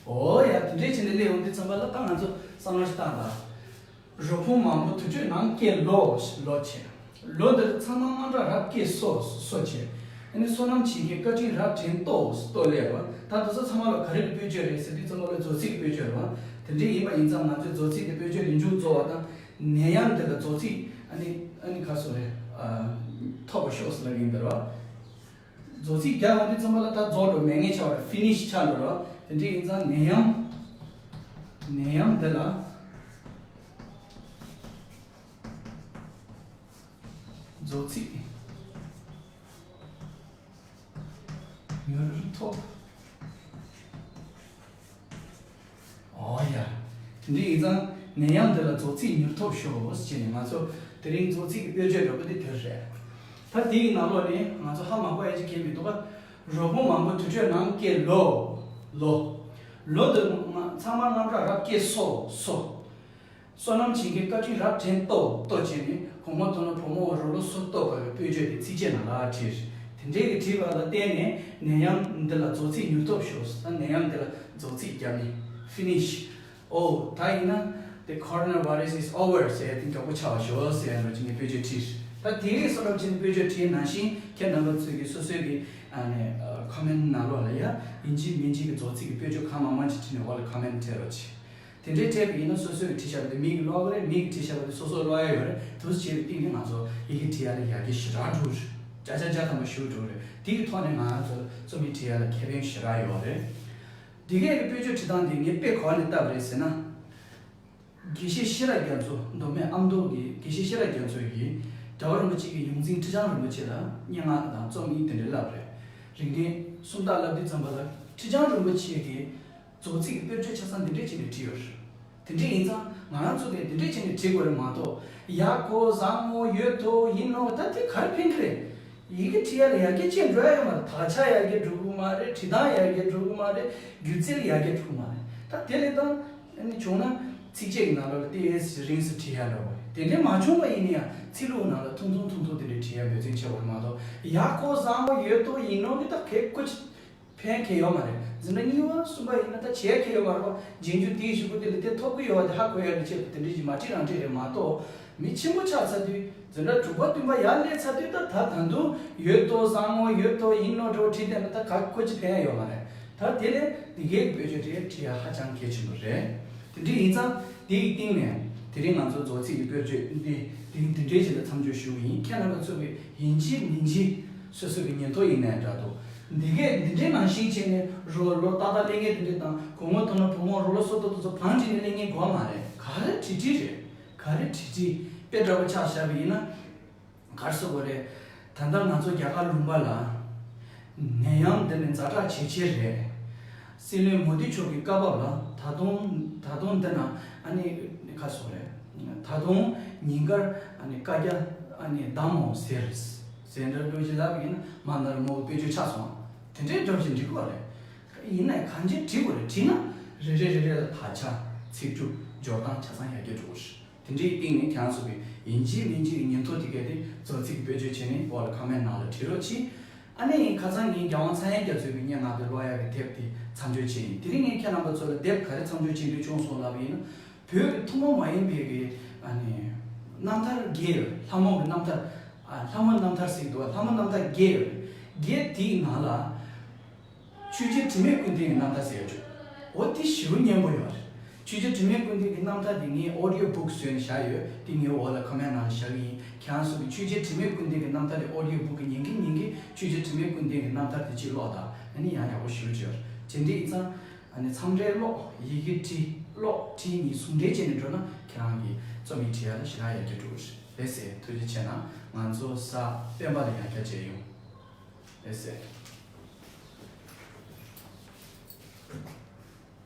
འོ་ཡ་དེ་འདྲས་བྱས་ནས་སླེབས་འོང་དུས་ཙམ་པ་ལ་ད་ང་ཚོ་བསམ་བློ་ཞིག་བཏང་ད། རོལ་ཕུང་མང་པོ་དུར་ཁྲོད་ནང་སྐྱེས་ལོ། ལོ་བྱས། ལོ་འདིར་ཚང་མ་དངངས་སྐྲག་རབ་སྐྱེས་སོ། སོ་བྱས། ཨ་ནི་སོ་ནམ་བྱེད་མཁན་བཀའ་དྲིན་རབ་དྲན་ཏོ། ཏོ་ལས་རོ། ད་དེ་ཚོ་ཚང་མ་ལ་ག་རེ་གི་དཔེ་བརྗོད་རེད་ཟེར་དུས་ཙམ་པ་ལ་རྫོགས་ཚིག་གི་དཔེ་བརྗོད་རེད་བ། དེ་འདྲས་ཡིན་པ་ཡིན་ཙང་ང་ཚོས་རྫོགས་ཚིག་གི་དཔེ་བརྗོད་དེ་མཇུག་རྫོགས་པ་དང་། ནད་ཡམས་འདི་ལ་རྫོགས་ཚིག་ཨ་ནི་ཨ་ནི་ག་སོ་རེད། ཐོབ་པ་ཤོག་ཟེར་ལབ་ཡིན་འདི་རེད་བ། རྫོགས་ཚིག་རྒྱག་ཡོང་དུས་ཙམ་པ་ལ་ད་རྫོགས་འགྲོ་མེད་ངེས་ཆགས་པ་རེད། ཕི་ནི་ཤི་ཆགས་འགྲོ་རེད་བ། དེ་འདྲས་ཡིན་ཙང་ནད་ཡམས། ནད་ཡམས་འདི་ལ་རྫོགས་ཚིག་མྱུར་ཐོབ། ཨོ་ཡ། དེ་འདྲ་ཡིན་ཙང་ནད་ཡམས་འདི་ལ་རྫོགས་ཚིག་མྱུར་ཐོབ་ཤོག་ཟེར་ནས་ང་ཚོ་དེ་རིང་རྫོགས་ཚིག་གི་དཔེ་བརྗོད་འདྲ་པོ་དེ་དེ་རེད། ད་དེའི་ནང་ལོགས་ནས་ང་ཚོ་ཧ་མ་གོ་ཡ་ཅིག་གང་མི་འདུག་ག་རོལ་ཕུང་མང་པོ་དུར་ཁྲོད་ནང་སྐྱེས་ལོ། ལོ། ལོ་འདི་ང་ཚང་མ་དངངས་སྐྲག་རབ་སྐྱེས་སོ། སོ། སོ་ནམ་བྱེད་མཁན་བཀའ་དྲིན་རབ་དྲན་ཏོ། ཏོ་བྱས་ནས་གོང་མ་དོ་ན་བུ་མོ་བ་རོ་ལོ་སོ་ཏོ་བ་གི་དཔེ་བརྗོད་དེ་ཚིགས་བཅད་ནང་ལ་བྲིས། དེ་འདྲའི་གི་བྲིས་པ་ལ་བརྟེན་ནས་ནད་ཡམས་འདི་ལ་རྫོགས་ཚིག་མྱུར་ཐོབ་ཤོག་ད་ནད་ཡམས་འདི་ལ་རྫོགས་ཚིག་བརྒྱབ་ནས་ཕི་ནི་ཤི། ཨོ་ད་ཡིན་ན་the coronavirus is over ཟེར་ཡ་དེ་མགྱོགས་པོ་ཆགས་པ་ཤོག་ཟེར་ཡ་འདྲ་ཅིག་ནས་དཔེ་བརྗོད་བྲིས། ད་དེ་རིང་སོ་ནམ་བྱེད་ནས་དཔེ་བརྗོད་བྲིས་ནང་བཞིན་ཁྱེད་རྣམ་པ་ཚོས་ཀྱི་སོ་སོའི་གི་ཨ་ནི་ཁོ་མེན་ནང་ལོགས་ལ་ཡ་ཡིན་གཅིག་མིན་གཅིག་གི་རྫོགས་ཚིག་གི་དཔེ་བརྗོད་གང་མང་མང་ཅིག་བྲིས་ནས་འོག་ལ་ཁོ་མེན་སྤྲད་རོགས་གྱིས། དེ་འདྲའི་སྤྲད་པ་ཡིན་ན་སོ་སོས་བྲིས་བཞག་པ་དེ་མི་གིས་ཀློག་གི་རེད། མི་གིས་བྲིས་བཞག་པ་དེ་སོ་སོས་ཀློག་ཡ་ཡོད་རེད། དེ་ཚོ་བྱས་པའི་སྟེང་ནས་ང་ཚོ་ཡི་གེ་འབྲི་ཡ་ལ་ཡར་རྒྱས་ཞེ་དྲག་འགྲོ་གི་རེད། བརྒྱ་ཆ་བརྒྱ་ཐམ་པ་ཞེ་པོ་འགྲོ་གི་རེད། དེ་གི་ཐོག་ནས་ང་ཚོ་རྩོམ་ཡིག་འབྲི་ཡ་ལ་ཁེ་ཕན་ཞེ་དྲག་ཡོད་རེད། དེ་གས་ཀྱི་དཔེ་བརྗོད་བྲིས་སྟངས་དེ་ངས་དཔེ་ག་བ་ནས་བལྟས་པ་རེད་ཟེར་ན། དགེ་བཤེས་ཤེས་རབ་རྒྱ་མཚོ་མདོ་སྨད་ཨ་མདོ་གི་དགེ་བཤེས་ཤེས་རབ་རྒྱ་མཚོ་ཡིས་རྒྱལ་བ་རིན་པོ་ཆེ་གི་ཡོངས་འཛིན་ཁྲི་བྱང་རིན་པོ་ཆེ་ལ་སྙན་ངག་དང་རྩོམ་ཡིག་དེ་འདྲ་བསླབས་རེད། རིག་གནས་སུམ་རྟགས་བསླབ་དུས་ཙམ་པ་ལ་ཁྲི་བྱང་རིན་པོ་ཆེ་གི་རྫོགས་ཚིག་གི་དཔེ་བརྗོད་ཆ་ཚང་འདི་འདྲས་བྱས་ནས་བྲིས་ཡོད་རེད། དེ་འདྲས་ཡིན་ཙང་ང་རང་ཚོ་གིས་འདི་འདྲས་བྱས་ནས་བྲིས་དགོས་རེད་མ་གཏོགས། ཡ་ཀོ་ཟ་ངོ་ཡོད་དོ་ཡིན་ནོ་ད་དེ་ག་རེ་ཕན་གི་རེད། ཡི་གེ་འབྲི་ཡ་ལ་ཡར་རྒྱས་ཅན་འགྲོ་ཡ་ཡོད་མ་རེད། དག་ཆ་ཡར་རྒྱས་འགྲོ་གི་མ་རེད། བྲིས་སྟངས་ཡར་རྒྱས་འགྲོ་གི་མ་རེད། སྒྱུ་རྩལ་ཡར་རྒྱས་འགྲོ་གི་མ་རེད། ད་དེ་ལས་ད་ཨ་ནི་བྱུང་ན་ཚིགས་བཅད་ཀྱི་ནང་ལོགས་ལ་ཏོག་ཙམ་རིང་སུ་བྲིས་ཡ་འདྲ་བོ་རེད། དེ་འདྲས་མ་བྱུང་བ་ཡིན་ན་ཡང་ཚིག་ལྷུག་ནང་ལ་ཐུང་ཐུང་ཐུང་ཐུང་དེ་འདྲས་བྲིས་ཡ་འབད་བརྩོན་བྱེད་དགོས་རེད་མ་གཏོགས། ཡ་ཀོ་ཟ་ངོ་ཡོད་དོ་ཡིན་ནོ་གི་ད་གལ་ཀོ་ཅི། ཕན་ཁེ་ཡོད་མ་རེད། འཛིན་གྲྭ་གཉིས་པ་གསུམ་པ་ཡིན་ན་ད་བྱེད་ཁེ་ཡོད་མ་རེད་པ། རྗེས་འཇུག་དེའི་གཞུག་གུ་དེ་ལ་དེ་ཐོབ་ཀྱི་ཡོད་པ་དེ་ཧ་གོ་ཡ་ལ་བྱེད་པ་དེ་འདྲ་ཞིག་མ་བྲིས་རང་བྲིས་རེད་མ་གཏོགས། མི་ཆེན་པོ་ཆགས་ཚར་དུས་འཛིན་གྲྭ་དྲུག་པ་བདུན་པ་ཡར་སླེབས་ཚར་དུས་ད་ད་ད་དུང་ཡོད་དོ་བཟང་ངོ་ཡོད་དོ་ཡིན་ནོ་འདྲ་བོ་བྲིས་བསྡད་ན་ད་ག་ཁོ་ཅི་ཕན་ཡ་ཡོད་མ་རེད། ད་དེ་ལས་འདི་གའི་དཔེ་བརྗོད་དེ་བྲིས་ཡ་ཧ་ཅང་གལ་ཆེན་པོ་རེད། དེ་འདྲ་ཡིན་ཙང་དེའི་སྟེང་ནས་དེ་རིང་ང་ཚོ་རྫོགས་ཚིག་གི་དཔེ་བརྗོད་འདི་འདི་འདི་འདྲའི་ཞིག་ལ་མཚམས་འཇོག་ཞུ་གི་ཡིན། ཁྱེད་རྣམ་པ་ཚོ་གི་ཡིན་གཅིག་མིན་གཅིག་སོ་སོ་གི་ཉིན་ཐོ་ཡིན་ནའི་འདྲ་འདུག་འདི་གས་འདི་འདྲའི་ནང་བཞིན་བྱས་ནས་རོ་ལོ་ཏག་ཏག་ལེན་མཁན་དེ་འདྲ་དང་གོང་མ་དོ་ན་བུ་མོ་རོ་ལོ་སོ་ཏོ་དེ་ཚོ་བང་བསྒྲིགས་ནས་ལེན་མཁན་དགོས་མ་རེད། ག་རེ་བྲིས་བྲིས་རེད། ག་རེ་བྲིས་བྲིས་དཔེ་འདྲ་པོ་ཆགས་བཞག་པ་ཡིན་ན། ག་རེ་ཟེར་དགོས་རེད། ད་ལྟ་ང་ཚོ་རྒྱ་གར་ལུང་པ་ལ་ནད་ཡམས་འདི་ནི་ཛ་དྲག་ཇེ་ཆེ་རེད། སྲིད་བློན་མོ་དི་མཆོག་གི་བཀའ་བབས་ལ་ད་དུང་ད་དུང་འདི་ན་ཨ་ནི་ག་རེ་ཟེར་དགོས་རེད། ད་དུང་ཉིན་དཀར་ཨ་ནི་བཀའ་རྒྱ་ཨ་ནི་བསྡམ་མོ་ཟེར་ཟེར་འདྲ་འདྲ་ཅིག་ལབ་པ་ཡིན་ན་མ་ན་ར་མོ་གི་དཔེ་བརྗོད་ཆགས་སོང་། དེ་འདྲའི་འདྲ་བཞིན་འབྲི་དགོས་རེད། ཡིན་ནའི་གང་ཅི་བྲིས་དགོས་རེད། བྲིས་ན་རེ་རེ་རེ་རེ་ལ་དག་ཆ་ཚིག་གྲུབ་སྦྱོར་སྟངས་ཆ་ཚང་ཡར་རྒྱས་འགྲོ་གི་རེད། དེ་འདྲའི་སྟེང་ནས་ཁྱེད་རང་ཚོ་གི་ཡིན་གཅིག་མིན་གཅིག་གི་ཉིན་ཐོ་དེ་གས་དེ་རྫོགས་ཚིག་གི་བེད་སྤྱོད་བྱས་ནས་འོག་ལ་ཁོ་མེན་ནང་ལ་བྲིས་རོགས་གྱིས། ཨ་ནི་ཁ་སང་ངས་རྒྱལ་དབང་ཚངས་དབྱངས་རྒྱ་མཚོའི་གི་སྙན་ངག་དེ་ཀློག་ཡག་གི་དེབ་དེ་མཚམས་སྦྱོར་བྱས་ཡིན། དེ་རིང་ངས་ཁྱེད་རྣམ་པ་ཚོ་ལ་དེབ་ག་རེ་མཚམས་སྦྱོར་བྱེད་འདོད་བྱུང་སོང་ལབ་པ་ཡིན་ན། བོད་ཀྱི་ཐུན་མོང་མ་ཡིན་པའི་གི་ཨ་ནི་རྣམ་ཐར་བརྒྱད་ཡོད། ལྷ་མོ་གི་རྣམ་ཐར། ཨ་ལྷ་མོ་རྣམ་ཐར་ཟེར་གི་འདུག་ལྷ་མོ་རྣམ་ཐར་བརྒྱད་ཡོད། བརྒྱད་དེའི་ནང་ལ། ཆོས་རྒྱལ་དྲི་མེད་ཀུན་ལྡན་གྱི་རྣམ་ཐར་ཟེར་ཡ་ཅིག་འོ་དེ་ཞེ་པོ་སྙན་པོ་ཡོད་རེད། ཆོས་རྒྱལ་དྲི་མེད་ཀུན་ལྡན་གྱི་རྣམ་ཐར་དེ་ངས་ཨོ་ཌི་ཡོ་བུག་བཟོས་ནས་བཞག་ཡོད། དེ་ངས་འོག་ལ་ཁོ་མེན་ནང་བཞག་གི་ཡིན། ཁྱེད་རང་ཚོ་གིས་ཆོས་རྒྱལ་དྲི་མེད་ཀུན་ལྡན་གྱི་རྣམ་ཐར་དེ་ཨོ་ཌི་ཡོ་བུག་གི་ཉན་གིན་ཉན་གིན་ཆོས་རྒྱལ་དྲི་མེད་ཀུན་ལྡན་གྱི་རྣམ་ཐར་དེ་གཅིག་ཀློག་དང་། ཨ་ནི་ཡང་ཡག་པོ་ཞེ་པོ་ཅིག་ཡོད་རེད། དེ་འདྲ་ཡིན་ཙང་ཨ་ནི་མཚམས་རེ་ཀློག་ཡི་གེ་བྲིས་ཀློག་བྲིས་གཉིས་ཟུང་འབྲེལ་བྱས་ནས་འགྲོ་ན་ཁྱེད་རང་གི་རྩོམ་ཡིག་བྲིས་ཡ་ལ་ཞེ་དྲག་ཡར་རྒྱས་འགྲོ་གི་རེད། ལགས་སེ། ཐུགས་རྗེ་ཆེ་གནང་། ང་ཚོ་གཟའ་སྤེན་པ་ལ་ཡང་བསྐྱར་མཇལ་ཡོང་། ཨེ་སེ།